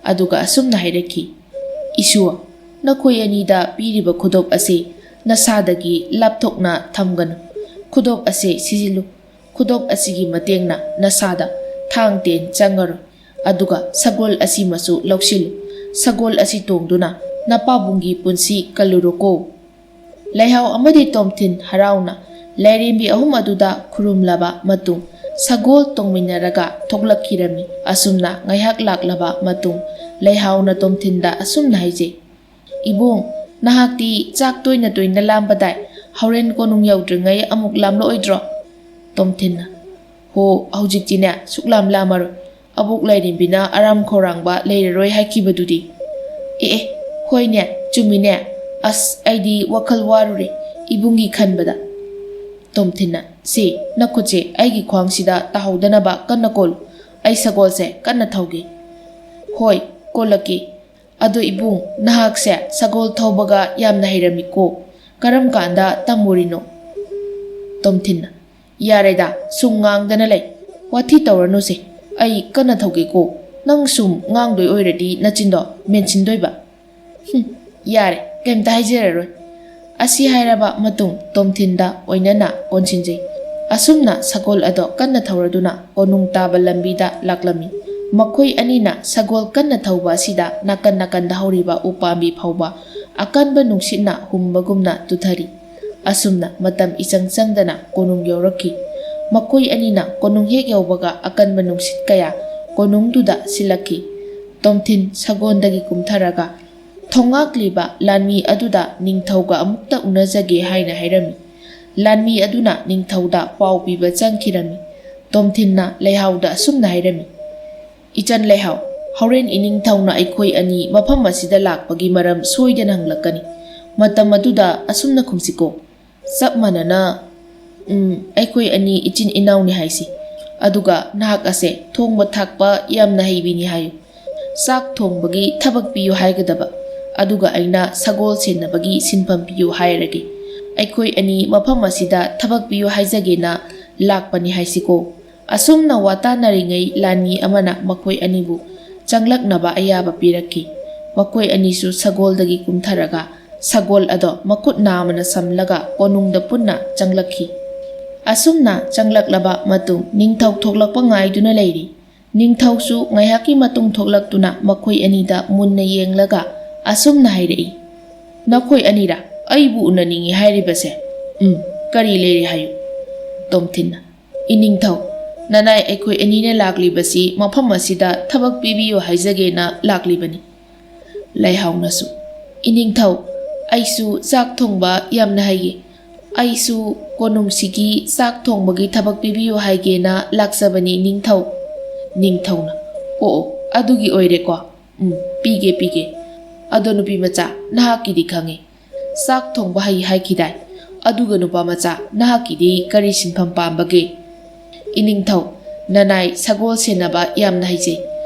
ꯑꯗꯨꯒ ꯑꯁꯨꯝꯅ ꯍꯥꯏꯔꯛꯈꯤ, "ꯏꯁꯨ, ꯅꯈꯣꯏ ꯑꯅꯤꯗ ꯄꯤꯔꯤꯕ ꯈꯨꯗꯣꯞ ꯑꯁꯤ ꯅꯁꯥꯗꯒꯤ ꯂꯥꯞꯊꯣꯛꯅ ꯊꯝꯒꯅꯨ꯫ ꯈꯨꯗꯣꯞ ꯑꯁꯤ ꯁꯤꯖꯤꯜꯂꯨ꯫ ꯈꯨꯗꯣꯞ ꯑꯁꯤꯒꯤ ꯃꯇꯦꯡꯅ ꯅꯁꯥꯗ ꯊꯥꯡ ꯇꯦꯟ ꯆꯪꯉꯔꯣꯏ꯫ ꯑꯗꯨꯒ ꯁꯒꯣꯜ ꯑꯁꯤꯃꯁꯨ ꯂꯧꯁꯤꯜꯂꯨ꯫ ꯁꯒꯣꯜ ꯑꯁꯤ ꯇꯣꯡꯗꯨꯅ ꯅꯄꯥꯕꯨꯡꯒꯤ ꯄꯨꯟꯁꯤ ꯀꯜꯂꯨꯔꯣꯀꯣ꯫" ꯂꯩꯍꯥꯎ ꯑꯃꯗꯤ ꯇꯣꯝꯊꯤꯟ ꯍꯔꯥꯎꯅ ꯂꯥꯏꯔꯦꯝꯕꯤ ꯑꯍꯨꯝ ꯑꯗꯨꯗ ꯈꯨꯔꯨꯝꯂꯕ ꯃꯇꯨꯡ, ꯁꯒꯣꯜ ꯇꯣꯡꯃꯤꯟꯅꯔꯒ ꯊꯣꯛꯂꯛꯈꯤꯔꯝꯃꯤ꯫ ꯑꯁꯨꯝꯅ ꯉꯥꯏꯍꯥꯛ ꯂꯥꯛꯂꯕ ꯃꯇꯨꯡ, ꯂꯩꯍꯥꯎꯅ ꯇꯣꯝꯊꯤꯟꯗ ꯑꯁꯨꯝꯅ ꯍꯥꯏꯖꯩ, "ꯏꯕꯨꯡ, ꯅꯍꯥꯛꯇꯤ ꯆꯥꯛ ꯇꯣꯏꯅ ꯇꯣꯏꯅ ꯂꯥꯝꯕꯗꯥꯏ, ꯍꯣꯔꯦꯟ ꯀꯣꯅꯨꯡ ꯌꯧꯗ꯭ꯔꯤꯉꯩ ꯑꯃꯨꯛ ꯂꯥꯝꯂꯛꯑꯣꯏꯗ꯭ꯔꯣ?" ꯇꯣꯝꯊꯤꯟꯅ, "ꯍꯣ, ꯍꯧꯖꯤꯛꯇꯤꯅꯦ, ꯁꯨꯛꯂꯥꯝ ꯂꯥꯝꯃꯔꯣꯏ꯫ ꯑꯕꯣꯛ ꯂꯥꯏꯔꯦꯝꯕꯤꯅ ꯑꯔꯥꯝ ꯈꯧꯔꯥꯡꯕ ꯂꯩꯔꯔꯣꯏ ꯍꯥꯏꯈꯤꯕꯗꯨꯗꯤ꯫" "ꯑꯦ ꯑꯦ, ꯍꯣꯏꯅꯦ, ꯆꯨꯝꯃꯤꯅꯦ꯫ ꯑꯁ, ꯑꯩꯗꯤ ꯋꯥꯈꯜ ꯋꯥꯔꯨꯔꯦ ꯏꯕꯨꯡꯒꯤ ꯈꯟꯕꯗ꯫" ꯇꯣꯝꯊꯤꯟꯅ, "ꯁꯤ, ꯅꯈꯨꯠꯁꯦ ꯑꯩꯒꯤ ꯈ꯭ꯋꯥꯡꯁꯤꯗ ꯇꯥꯍꯧꯗꯅꯕ ꯀꯟꯅ ꯀꯣꯜꯂꯨ꯫ ꯑꯩ ꯁꯒꯣꯜꯁꯦ ꯀꯟꯅ ꯊꯧꯒꯦ꯫" "ꯍꯣꯏ, ꯀꯣꯜꯂꯛꯀꯦ꯫ ꯑꯗꯣ ꯏꯕꯨꯡ, ꯅꯍꯥꯛꯁꯦ ꯁꯒꯣꯜ ꯊꯧꯕꯒ ꯌꯥꯝꯅ ꯍꯩꯔꯝꯃꯤꯀꯣ꯫ ꯀꯔꯝ ꯀꯥꯟꯗ ꯇꯝꯃꯨꯔꯤꯅꯣ?" ꯇꯣꯝꯊꯤꯟꯅ, "ꯌꯥꯔꯦꯗ, ꯁꯨꯝ ꯉꯥꯡꯗꯅ ꯂꯩ꯫ ꯋꯥꯊꯤ ꯇꯧꯔꯅꯨꯁꯦ꯫ ꯑꯩ ꯀꯟꯅ ꯊꯧꯒꯦꯀꯣ꯫ ꯅꯪ ꯁꯨꯝ ꯉꯥꯡꯗꯣꯏ ꯑꯣꯏꯔꯗꯤ ꯅꯆꯤꯟꯗꯣ ꯃꯦꯟꯁꯤꯟꯗꯣꯏꯕ꯫" "ꯍꯨꯝ, ꯌꯥꯔꯦ, ꯀꯩꯝꯇ ꯍꯥꯏꯖꯔꯔꯣꯏ꯫" ꯑꯁꯤ ꯍꯥꯏꯔꯕ ꯃꯇꯨꯡ ꯇꯣꯝꯊꯤꯟꯗ ꯑꯣꯏꯅꯅ ꯀꯣꯟꯁꯤꯟꯖꯩ꯫ ꯑꯁꯨꯝꯅ ꯁꯒꯣꯜ ꯑꯗꯣ ꯀꯟꯅ ꯊꯧꯔꯗꯨꯅ ꯀꯣꯅꯨꯡ ꯇꯥꯕ ꯂꯝꯕꯤꯗ ꯂꯥꯛꯂꯝꯃꯤ꯫ ꯃꯈꯣꯏ ꯑꯅꯤꯅ ꯁꯒꯣꯜ ꯀꯟꯅ ꯊꯧꯕ ꯑꯁꯤꯗ ꯅꯥꯀꯟ ꯅꯥꯀꯟꯗ ꯍꯧꯔꯤꯕ ꯎꯄꯥꯝꯕꯤ ꯐꯥꯎꯕ ꯑꯀꯟꯕ ꯅꯨꯡꯁꯤꯠꯅ ꯍꯨꯝꯕꯒꯨꯝꯅ ꯇꯨꯊꯔꯤ꯫ ꯑꯁꯨꯝꯅ ꯃꯇꯝ ꯏꯆꯪ ꯆꯪꯗꯅ ꯀꯣꯅꯨꯡ ꯌꯧꯔꯛꯈꯤ꯫ ꯃꯈꯣꯏ ꯑꯅꯤꯅ ꯀꯣꯅꯨꯡ ꯍꯦꯛ ꯌꯧꯕꯒ ꯑꯀꯟꯕ ꯅꯨꯡꯁꯤꯠ ꯀꯌꯥ ꯀꯣꯅꯨꯡꯗꯨꯗ ꯁꯤꯜꯂꯛꯈꯤ꯫ ꯇꯣꯝꯊꯤꯟ ꯁꯒꯣꯜꯗꯒꯤ ꯀꯨꯝꯊꯔꯒ ꯊꯣꯉꯥꯛꯂꯤꯕ ꯂꯥꯟꯃꯤ ꯑꯗꯨꯗ ꯅꯤꯡꯊꯧꯒ ꯑꯃꯨꯛꯇ ꯎꯅꯖꯒꯦ ꯍꯥꯏꯅ ꯍꯥꯏꯔꯝꯃꯤ꯫ ꯂꯥꯟꯃꯤ ꯑꯗꯨꯅ ꯅꯤꯡꯊꯧꯗ ꯄꯥꯎ ꯄꯤꯕ ꯆꯪꯈꯤꯔꯝꯃꯤ꯫ ꯇꯣꯝꯊꯤꯟꯅ ꯂꯩꯍꯥꯎꯗ ꯑꯁꯨꯝꯅ ꯍꯥꯏꯔꯝꯃꯤ, "ꯏꯆꯟ ꯂꯩꯍꯥꯎ, ꯍꯣꯔꯦꯟ ꯏꯅꯤꯡꯊꯧꯅ ꯑꯩꯈꯣꯏ ꯑꯅꯤ ꯃꯐꯝ ꯑꯁꯤꯗ ꯂꯥꯛꯄꯒꯤ ꯃꯔꯝ ꯁꯣꯏꯗꯅ ꯍꯪꯂꯛꯀꯅꯤ꯫ ꯃꯇꯝ ꯑꯗꯨꯗ ꯑꯁꯨꯝꯅ ꯈꯨꯝꯁꯤꯀꯣ꯫ ꯆꯞ ꯃꯥꯟꯅꯅ, ꯎꯝ, ꯑꯩꯈꯣꯏ ꯑꯅꯤ ꯏꯆꯤꯟ ꯏꯅꯥꯎꯅꯤ ꯍꯥꯏꯁꯤ꯫ ꯑꯗꯨꯒ ꯅꯍꯥꯛ ꯑꯁꯦ ꯊꯣꯡꯕ ꯊꯥꯛꯄ ꯌꯥꯝꯅ ꯍꯩꯕꯤꯅꯤ ꯍꯥꯏꯌꯨ꯫ ꯆꯥꯛ ꯊꯣꯡꯕꯒꯤ ꯊꯕꯛ ꯄꯤꯌꯨ ꯍꯥꯏꯒꯗꯕ, ꯑꯗꯨꯒ ꯑꯩꯅ ꯁꯒꯣꯜ ꯁꯦꯟꯅꯕꯒꯤ ꯁꯤꯟꯐꯝ ꯄꯤꯌꯨ ꯍꯥꯏꯔꯒꯦ꯫ ꯑꯩꯈꯣꯏ ꯑꯅꯤ ꯃꯐꯝ ꯑꯁꯤꯗ ꯊꯕꯛ ꯄꯤꯌꯨ ꯍꯥꯏꯖꯒꯦꯅ ꯂꯥꯛꯄꯅꯤ ꯍꯥꯏꯁꯤꯀꯣ"꯫ ꯑꯁꯨꯝꯅ ꯋꯥꯇꯥꯅꯔꯤꯉꯩ ꯂꯥꯟꯃꯤ ꯑꯃꯅ ꯃꯈꯣꯏ ꯑꯅꯤꯕꯨ ꯆꯪꯂꯛꯅꯕ ꯑꯌꯥꯕ ꯄꯤꯔꯛꯈꯤ꯫ ꯃꯈꯣꯏ ꯑꯅꯤꯁꯨ ꯁꯒꯣꯜꯗꯒꯤ ꯀꯨꯝꯊꯔꯒ ꯁꯒꯣꯜ ꯑꯗꯣ ꯃꯈꯨꯠ ꯅꯥꯝꯃꯅ ꯁꯝꯂꯒ ꯀꯣꯅꯨꯡꯗ ꯄꯨꯟꯅ ꯆꯪꯂꯛꯈꯤ꯫ ꯑꯁꯨꯝꯅ ꯆꯪꯂꯛꯂꯕ ꯃꯇꯨꯡ ꯅꯤꯡꯊꯧ ꯊꯣꯛꯂꯛꯄ ꯉꯥꯏꯗꯨꯅ ꯂꯩꯔꯤ꯫ ꯅꯤꯡꯊꯧꯁꯨ ꯉꯥꯏꯍꯥꯛꯀꯤ ꯃꯇꯨꯡ ꯊꯣꯛꯂꯛꯇꯨꯅ ꯃꯈꯣꯏ ꯑꯅꯤꯗ ꯃꯨꯟꯅ ꯌꯦꯡꯂꯒ ꯑꯁꯨꯝꯅ ꯍꯥꯏꯔꯛꯏ, "ꯅꯈꯣꯏ ꯑꯅꯤꯔ ꯑꯩꯕꯨ ꯎꯅꯅꯤꯡꯏ ꯍꯥꯏꯔꯤꯕꯁꯦ? ꯎꯝ, ꯀꯔꯤ ꯂꯩꯔꯦ ꯍꯥꯏꯌꯨ"꯫ ꯇꯣꯝꯊꯤꯟꯅ, "ꯏꯅꯤꯡꯊꯧ, ꯅꯅꯥꯏ ꯑꯩꯈꯣꯏ ꯑꯅꯤꯅ ꯂꯥꯛꯂꯤꯕꯁꯤ ꯃꯐꯝ ꯑꯁꯤꯗ ꯊꯕꯛ ꯄꯤꯕꯤꯌꯨ ꯍꯥꯏꯖꯒꯦꯅ ꯂꯥꯛꯂꯤꯕꯅꯤ"꯫ ꯂꯩꯍꯥꯎꯅꯁꯨ, "ꯏꯅꯤꯡꯊꯧ, ꯑꯩꯁꯨ ꯆꯥꯛ ꯊꯣꯡꯕ ꯌꯥꯝꯅ ꯍꯩꯌꯦ꯫ ꯑꯩꯁꯨ ꯀꯣꯅꯨꯡꯁꯤꯒꯤ ꯆꯥꯛ ꯊꯣꯡꯕꯒꯤ ꯊꯕꯛ ꯄꯤꯕꯤꯌꯨ ꯍꯥꯏꯒꯦꯅ ꯂꯥꯛꯆꯕꯅꯤ ꯅꯤꯡꯊꯧ"꯫ ꯅꯤꯡꯊꯧꯅ, "ꯑꯣ, ꯑꯣ, ꯑꯗꯨꯒꯤ ꯑꯣꯏꯔꯦꯀꯣ꯫ ꯎꯝ, ꯄꯤꯒꯦ, ꯄꯤꯒꯦ꯫ ꯑꯗꯣ ꯅꯨꯄꯤ ꯃꯆꯥ, ꯅꯍꯥꯛꯀꯤꯗꯤ ꯈꯪꯉꯦ꯫ ꯆꯥꯛ ꯊꯣꯡꯕ ꯍꯩ ꯍꯥꯏꯈꯤꯗꯥꯏ? ꯑꯗꯨꯒ ꯅꯨꯄꯥ ꯃꯆꯥ, ꯅꯍꯥꯛꯀꯤꯗꯤ ꯀꯔꯤ ꯁꯤꯟꯐꯝ ꯄꯥꯝꯕꯒꯦ?" "ꯏꯅꯤꯡꯊꯧ, ꯅꯅꯥꯏ ꯁꯒꯣꯜ ꯁꯦꯟꯅꯕ ꯌꯥꯝꯅ ꯍꯩꯖꯩ꯫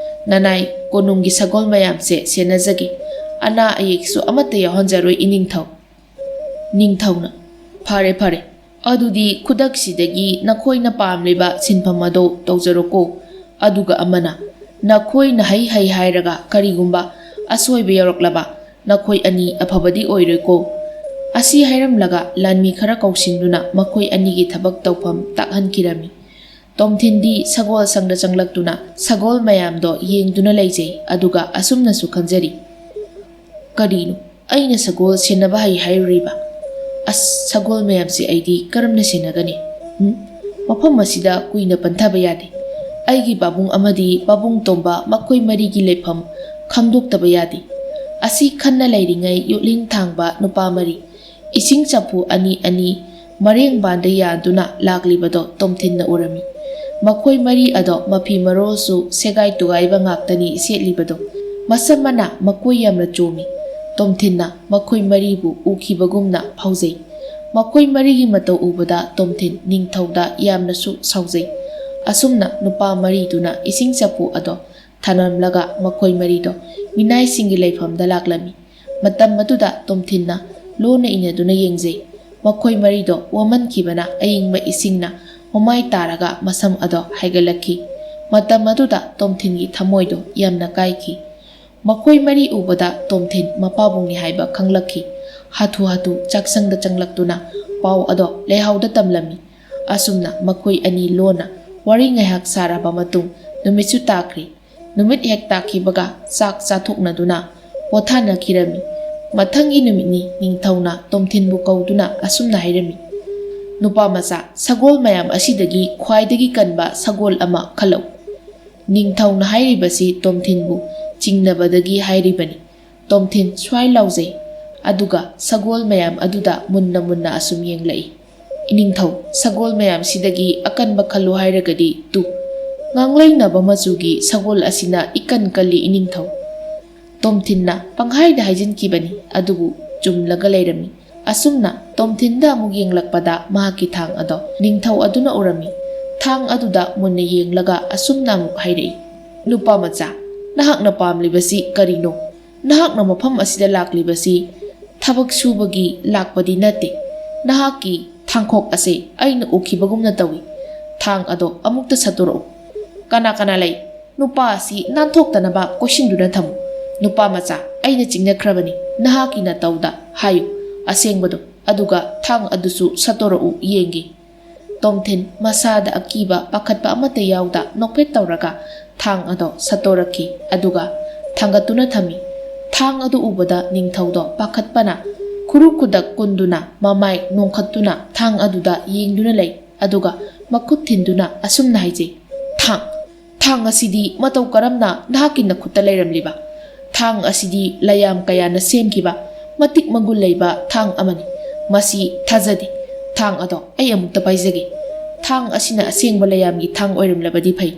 ꯅꯅꯥꯏ ꯀꯣꯅꯨꯡꯒꯤ ꯁꯒꯣꯜ ꯃꯌꯥꯝꯁꯦ ꯁꯦꯟꯅꯖꯒꯦ꯫ ꯑꯅꯥ ꯑꯌꯦꯛꯁꯨ ꯑꯃꯠꯇ ꯌꯥꯎꯍꯟꯖꯔꯣꯏ ꯏꯅꯤꯡꯊꯧ"꯫ ꯅꯤꯡꯊꯧꯅ, "ꯐꯔꯦ, ꯐꯔꯦ꯫ ꯑꯗꯨꯗꯤ ꯈꯨꯗꯛꯁꯤꯗꯒꯤ ꯅꯈꯣꯏꯅ ꯄꯥꯝꯂꯤꯕ ꯁꯤꯟꯐꯝ ꯑꯗꯨ ꯇꯧꯖꯔꯣꯀꯣ꯫ ꯑꯗꯨꯒ ꯑꯃꯅ, ꯅꯈꯣꯏꯅ ꯍꯩ ꯍꯩ ꯍꯥꯏꯔꯒ ꯀꯔꯤꯒꯨꯝꯕ ꯑꯁꯣꯏꯕ ꯌꯥꯎꯔꯛꯂꯕ ꯅꯈꯣꯏ ꯑꯅꯤ ꯑꯐꯕꯗꯤ ꯑꯣꯏꯔꯣꯏꯀꯣ"꯫ ꯑꯁꯤ ꯍꯥꯏꯔꯝꯂꯒ ꯂꯥꯟꯃꯤ ꯈꯔ ꯀꯧꯁꯤꯟꯗꯨꯅ ꯃꯈꯣꯏ ꯑꯅꯤꯒꯤ ꯊꯕꯛ ꯇꯧꯐꯝ ꯇꯥꯛꯍꯟꯈꯤꯔꯝꯃꯤ꯫ ꯇꯣꯝꯊꯤꯟꯗꯤ ꯁꯒꯣꯜ ꯁꯪꯗ ꯆꯪꯂꯛꯇꯨꯅ ꯁꯒꯣꯜ ꯃꯌꯥꯝꯗꯣ ꯌꯦꯡꯗꯨꯅ ꯂꯩꯖꯩ꯫ ꯑꯗꯨꯒ ꯑꯁꯨꯝꯅꯁꯨ ꯈꯟꯖꯔꯤ, "ꯀꯔꯤꯅꯣ, ꯑꯩꯅ ꯁꯒꯣꯜ ꯁꯦꯟꯅꯕ ꯍꯩ ꯍꯥꯏꯔꯨꯔꯤꯕ? ꯑꯁ, ꯁꯒꯣꯜ ꯃꯌꯥꯝꯁꯦ ꯑꯩꯗꯤ ꯀꯔꯝꯅ ꯁꯦꯟꯅꯒꯅꯤ? ꯎꯝ? ꯃꯐꯝ ꯑꯁꯤꯗ ꯀꯨꯏꯅ ꯄꯟꯊꯕ ꯌꯥꯗꯦ꯫ ꯑꯩꯒꯤ ꯄꯥꯕꯨꯡ ꯑꯃꯗꯤ ꯄꯥꯕꯨꯡ ꯇꯣꯝꯕ, ꯃꯈꯣꯏ ꯃꯔꯤꯒꯤ ꯂꯩꯐꯝ ꯈꯪꯗꯣꯛꯇꯕ ꯌꯥꯗꯦ꯫" ꯑꯁꯤ ꯈꯟꯅ ꯂꯩꯔꯤꯉꯩ ꯌꯣꯠꯂꯤꯡ ꯊꯥꯡꯕ ꯅꯨꯄꯥ ꯃꯔꯤ, ꯏꯁꯤꯡ ꯆꯐꯨ ꯑꯅꯤ ꯑꯅꯤ ꯃꯔꯦꯡꯕꯥꯟꯗ ꯌꯥꯟꯗꯨꯅ ꯂꯥꯛꯂꯤꯕꯗꯣ ꯇꯣꯝꯊꯤꯟꯅ ꯎꯔꯝꯃꯤ꯫ ꯃꯈꯣꯏ ꯃꯔꯤ ꯑꯗꯣ ꯃꯐꯤ ꯃꯔꯣꯜꯁꯨ ꯁꯦꯒꯥꯏ ꯇꯨꯒꯥꯏꯕ ꯉꯥꯛꯇꯅꯤ ꯁꯦꯠꯂꯤꯕꯗꯣ꯫ ꯃꯁꯝ ꯃꯅꯥ ꯃꯀꯣꯏ ꯌꯥꯝꯅ ꯆꯣꯝꯃꯤ꯫ ꯇꯣꯝꯊꯤꯟꯅ ꯃꯈꯣꯏ ꯃꯔꯤꯕꯨ ꯎꯈꯤꯕꯒꯨꯝꯅ ꯐꯥꯎꯖꯩ꯫ ꯃꯈꯣꯏ ꯃꯔꯤꯒꯤ ꯃꯇꯧ ꯎꯕꯗ ꯇꯣꯝꯊꯤꯟ ꯅꯤꯡꯊꯧꯗ ꯌꯥꯝꯅꯁꯨ ꯁꯥꯎꯖꯩ꯫ ꯑꯁꯨꯝꯅ ꯅꯨꯄꯥ ꯃꯔꯤꯗꯨꯅ ꯏꯁꯤꯡ ꯆꯐꯨ ꯑꯗꯣ ꯊꯅꯝꯂꯒ ꯃꯈꯣꯏ ꯃꯔꯤꯗꯣ ꯃꯤꯅꯥꯏꯁꯤꯡꯒꯤ ꯂꯩꯐꯝꯗ ꯂꯥꯛꯂꯝꯃꯤ꯫ ꯃꯇꯝ ꯑꯗꯨꯗ ꯇꯣꯝꯊꯤꯟꯅ ꯂꯣꯟꯅ ꯏꯅꯗꯨꯅ ꯌꯦꯡꯖꯩ꯫ ꯃꯈꯣꯏ ꯃꯔꯤꯗꯣ ꯋꯥꯃꯟꯈꯤꯕꯅ ꯑꯏꯪꯕ ꯏꯁꯤꯡꯅ ꯃꯃꯥꯏ ꯇꯥꯔꯒ ꯃꯁꯝ ꯑꯗꯣ ꯍꯥꯏꯒꯠꯂꯛꯈꯤ꯫ ꯃꯇꯝ ꯑꯗꯨꯗ ꯇꯣꯝꯊꯤꯟꯒꯤ ꯊꯃꯣꯏꯗꯣ ꯌꯥꯝꯅ ꯀꯥꯏꯈꯤ꯫ ꯃꯈꯣꯏ ꯃꯔꯤ ꯎꯕꯗ ꯇꯣꯝꯊꯤꯟ ꯃꯄꯥꯕꯨꯡꯅꯤ ꯍꯥꯏꯕ ꯈꯪꯂꯛꯈꯤ꯫ ꯍꯥꯊꯨ ꯍꯥꯊꯨ ꯆꯥꯛꯁꯪꯗ ꯆꯪꯂꯛꯇꯨꯅ ꯄꯥꯎ ꯑꯗꯣ ꯂꯩꯍꯥꯎꯗ ꯇꯝꯂꯝꯃꯤ꯫ ꯑꯁꯨꯝꯅ ꯃꯈꯣꯏ ꯑꯅꯤ ꯂꯣꯟꯅ ꯋꯥꯔꯤ ꯉꯥꯏꯍꯥꯛ ꯁꯥꯔꯕ ꯃꯇꯨꯡ ꯅꯨꯃꯤꯠꯁꯨ ꯇꯥꯈ꯭ꯔꯦ꯫ ꯅꯨꯃꯤꯠ ꯍꯦꯛ ꯇꯥꯈꯤꯕꯒ ꯆꯥꯛ ꯆꯥꯊꯣꯛꯅꯗꯨꯅ ꯄꯣꯊꯥꯅꯈꯤꯔꯝꯃꯤ꯫ ꯃꯊꯪꯒꯤ ꯅꯨꯃꯤꯠꯅꯤ ꯅꯤꯡꯊꯧꯅ ꯇꯣꯝꯊꯤꯟꯕꯨ ꯀꯧꯗꯨꯅ ꯑꯁꯨꯝꯅ ꯍꯥꯏꯔꯝꯃꯤ, "ꯅꯨꯄꯥ ꯃꯆꯥ, ꯁꯒꯣꯜ ꯃꯌꯥꯝ ꯑꯁꯤꯗꯒꯤ ꯈ꯭ꯋꯥꯏꯗꯒꯤ ꯀꯟꯕ ꯁꯒꯣꯜ ꯑꯃ ꯈꯜꯂꯛꯎ꯫" ꯅꯤꯡꯊꯧꯅ ꯍꯥꯏꯔꯤꯕꯁꯤ ꯇꯣꯝꯊꯤꯟꯕꯨ ꯆꯤꯡꯅꯕꯗꯒꯤ ꯍꯥꯏꯔꯤꯕꯅꯤ꯫ ꯇꯣꯝꯊꯤꯟ ꯁ꯭ꯋꯥꯏ ꯂꯥꯎꯖꯩ꯫ ꯑꯗꯨꯒ ꯁꯒꯣꯜ ꯃꯌꯥꯝ ꯑꯗꯨꯗ ꯃꯨꯟꯅ ꯃꯨꯟꯅ ꯑꯁꯨꯝ ꯌꯦꯡꯂꯛꯏ꯫ "ꯏꯅꯤꯡꯊꯧ, ꯁꯒꯣꯜ ꯃꯌꯥꯝꯁꯤꯗꯒꯤ ꯑꯀꯟꯕ ꯈꯜꯂꯨ ꯍꯥꯏꯔꯒꯗꯤ ꯇꯨ, ꯉꯥꯡꯂꯩꯅꯕ ꯃꯆꯨꯒꯤ ꯁꯒꯣꯜ ꯑꯁꯤꯅ ꯏꯀꯟ ꯀꯜꯂꯤ, ꯏꯅꯤꯡꯊꯧ꯫" ꯇꯣꯝꯊꯤꯟꯅ ꯄꯪꯍꯥꯏꯗ ꯍꯥꯏꯖꯤꯟꯈꯤꯕꯅꯤ, ꯑꯗꯨꯕꯨ ꯆꯨꯝꯂꯒ ꯂꯩꯔꯝꯃꯤ꯫ ꯑꯁꯨꯝꯅ ꯇꯣꯝꯊꯤꯟꯗ ꯑꯃꯨꯛ ꯌꯦꯡꯂꯛꯄꯗ ꯃꯍꯥꯛꯀꯤ ꯊꯥꯡ ꯑꯗꯣ ꯅꯤꯡꯊꯧ ꯑꯗꯨꯅ ꯎꯔꯝꯃꯤ꯫ ꯊꯥꯡ ꯑꯗꯨꯗ ꯃꯨꯟꯅ ꯌꯦꯡꯂꯒ ꯑꯁꯨꯝꯅ ꯑꯃꯨꯛ ꯍꯥꯏꯔꯛꯏ, "ꯅꯨꯄꯥ ꯃꯆꯥ, ꯅꯍꯥꯛꯅ ꯄꯥꯝꯂꯤꯕꯁꯤ ꯀꯔꯤꯅꯣ? ꯅꯍꯥꯛꯅ ꯃꯐꯝ ꯑꯁꯤꯗ ꯂꯥꯛꯂꯤꯕꯁꯤ ꯊꯕꯛ ꯁꯨꯕꯒꯤ ꯂꯥꯛꯄꯗꯤ ꯅꯠꯇꯦ꯫ ꯅꯍꯥꯛꯀꯤ ꯊꯥꯡꯈꯣꯛ ꯑꯁꯦ ꯑꯩꯅ ꯎꯈꯤꯕꯒꯨꯝꯅ ꯇꯧꯏ꯫ ꯊꯥꯡ ꯑꯗꯣ ꯑꯃꯨꯛꯇ ꯁꯠꯇꯣꯔꯛꯎ꯫" "ꯀꯅꯥ ꯀꯅꯥ ꯂꯩ? ꯅꯨꯄꯥ ꯑꯁꯤ ꯅꯥꯟꯊꯣꯛꯇꯅꯕ ꯀꯣꯏꯁꯤꯟꯗꯨꯅ ꯊꯝꯃꯨ꯫ ꯅꯨꯄꯥ ꯃꯆꯥ, ꯑꯩꯅ ꯆꯤꯡꯅꯈ꯭ꯔꯕꯅꯤ꯫ ꯅꯍꯥꯛꯀꯤ ꯅꯇꯧꯗ ꯍꯥꯏꯌꯨ ꯑꯁꯦꯡꯕꯗꯣ, ꯑꯗꯨꯒ ꯊꯥꯡ ꯑꯗꯨꯁꯨ ꯁꯠꯇꯣꯔꯛꯎ ꯌꯦꯡꯒꯦ꯫" ꯇꯣꯝꯊꯤꯟ ꯃꯁꯥꯗ ꯑꯀꯤꯕ ꯄꯥꯈꯠꯄ ꯑꯃꯠꯇ ꯌꯥꯎꯗ ꯅꯣꯛꯐꯦꯠ ꯇꯧꯔꯒ ꯊꯥꯡ ꯑꯗꯣ ꯁꯠꯇꯣꯔꯛꯈꯤ, ꯑꯗꯨꯒ ꯊꯥꯡꯒꯠꯇꯨꯅ ꯊꯝꯃꯤ꯫ ꯊꯥꯡ ꯑꯗꯨ ꯎꯕꯗ ꯅꯤꯡꯊꯧꯗꯣ ꯄꯥꯈꯠꯄꯅ ꯈꯨꯔꯨ ꯈꯨꯗꯛ ꯀꯨꯟꯗꯨꯅ ꯃꯃꯥꯏ ꯅꯣꯡꯈꯠꯇꯨꯅ ꯊꯥꯡ ꯑꯗꯨꯗ ꯌꯦꯡꯗꯨꯅ ꯂꯩ, ꯑꯗꯨꯒ ꯃꯈꯨꯠ ꯊꯤꯟꯗꯨꯅ ꯑꯁꯨꯝꯅ ꯍꯥꯏꯖꯩ, "ꯊꯥꯡ! ꯊꯥꯡ ꯑꯁꯤꯗꯤ ꯃꯇꯧ ꯀꯔꯝꯅ ꯅꯍꯥꯛꯀꯤ ꯅꯈꯨꯠꯇ ꯂꯩꯔꯝꯂꯤꯕ? ꯊꯥꯡ ꯑꯁꯤꯗꯤ ꯂꯩꯌꯥꯝ ꯀꯌꯥꯅ ꯁꯦꯝꯈꯤꯕ ꯃꯇꯤꯛ ꯃꯒꯨꯟ ꯂꯩꯕ ꯊꯥꯡ ꯑꯃꯅꯤ꯫ ꯃꯁꯤ ꯊꯥꯖꯗꯦ꯫ ꯊꯥꯡ ꯑꯗꯣ ꯑꯩ ꯑꯃꯨꯛꯇ ꯄꯥꯏꯖꯒꯦ꯫ ꯊꯥꯡ ꯑꯁꯤꯅ ꯑꯁꯦꯡꯕ ꯂꯩꯌꯥꯝꯒꯤ ꯊꯥꯡ ꯑꯣꯏꯔꯝꯂꯕꯗꯤ ꯐꯩ,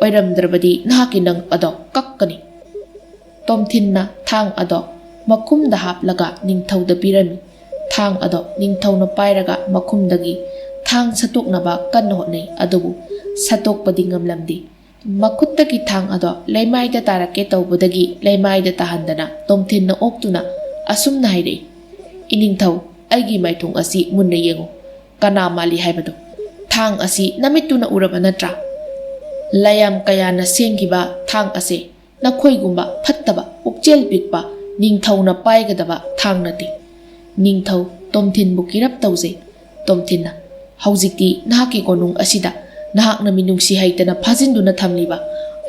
ꯑꯣꯏꯔꯝꯗ꯭ꯔꯕꯗꯤ ꯅꯍꯥꯛꯀꯤ ꯅꯪ ꯑꯗꯣ ꯀꯛꯀꯅꯤ꯫" ꯇꯣꯝꯊꯤꯟꯅ ꯊꯥꯡ ꯑꯗꯣ ꯃꯈꯨꯝꯗ ꯍꯥꯞꯂꯒ ꯅꯤꯡꯊꯧꯗ ꯄꯤꯔꯝꯃꯤ꯫ ꯊꯥꯡ ꯑꯗꯣ ꯅꯤꯡꯊꯧꯅ ꯄꯥꯏꯔꯒ ꯃꯈꯨꯝꯗꯒꯤ ꯊꯥꯡ ꯁꯠꯇꯣꯛꯅꯕ ꯀꯟꯅ ꯍꯣꯠꯅꯩ, ꯑꯗꯨꯕꯨ ꯁꯠꯇꯣꯛꯄꯗꯤ ꯉꯝꯂꯝꯗꯦ꯫ ꯃꯈꯨꯠꯇꯒꯤ ꯊꯥꯡ ꯑꯗꯣ ꯂꯩꯃꯥꯏꯗ ꯇꯥꯔꯛꯀꯦ ꯇꯧꯕꯗꯒꯤ ꯂꯩꯃꯥꯏꯗ ꯇꯥꯍꯟꯗꯅ ꯇꯣꯝꯊꯤꯟꯅ ꯑꯣꯛꯇꯨꯅ ꯑꯁꯨꯝꯅ ꯍꯥꯏꯔꯛꯏ, "ꯏꯅꯤꯡꯊꯧ, ꯑꯩꯒꯤ ꯃꯥꯏꯊꯣꯡ ꯑꯁꯤ ꯃꯨꯟꯅ ꯌꯦꯡꯉꯨ꯫ ꯀꯅꯥ ꯃꯥꯜꯂꯤ ꯍꯥꯏꯕꯗꯨ? ꯊꯥꯡ ꯑꯁꯤ ꯅꯃꯤꯠꯇꯨꯅ ꯎꯔꯕ ꯅꯠꯇ꯭ꯔꯥ? ꯂꯥꯏꯌꯥꯝ ꯀꯌꯥꯅ ꯁꯦꯝꯈꯤꯕ ꯊꯥꯡ ꯑꯁꯦ ꯅꯈꯣꯏꯒꯨꯝꯕ ꯐꯠꯇꯕ, ꯄꯨꯛꯆꯦꯜ ꯄꯤꯛꯄ ꯅꯤꯡꯊꯧꯅ ꯄꯥꯏꯒꯗꯕ ꯊꯥꯡ ꯅꯠꯇꯦ꯫" ꯅꯤꯡꯊꯧ ꯇꯣꯝꯊꯤꯟꯕꯨ ꯀꯤꯔꯞ ꯇꯧꯖꯩ꯫ ꯇꯣꯝꯊꯤꯟꯅ, "ꯍꯧꯖꯤꯛꯇꯤ ꯅꯍꯥꯛꯀꯤ ꯀꯣꯅꯨꯡ ꯑꯁꯤꯗ ꯅꯍꯥꯛꯅ ꯃꯤꯅꯨꯡꯁꯤ ꯍꯩꯇꯅ ꯐꯥꯖꯤꯟꯗꯨꯅ ꯊꯝꯂꯤꯕ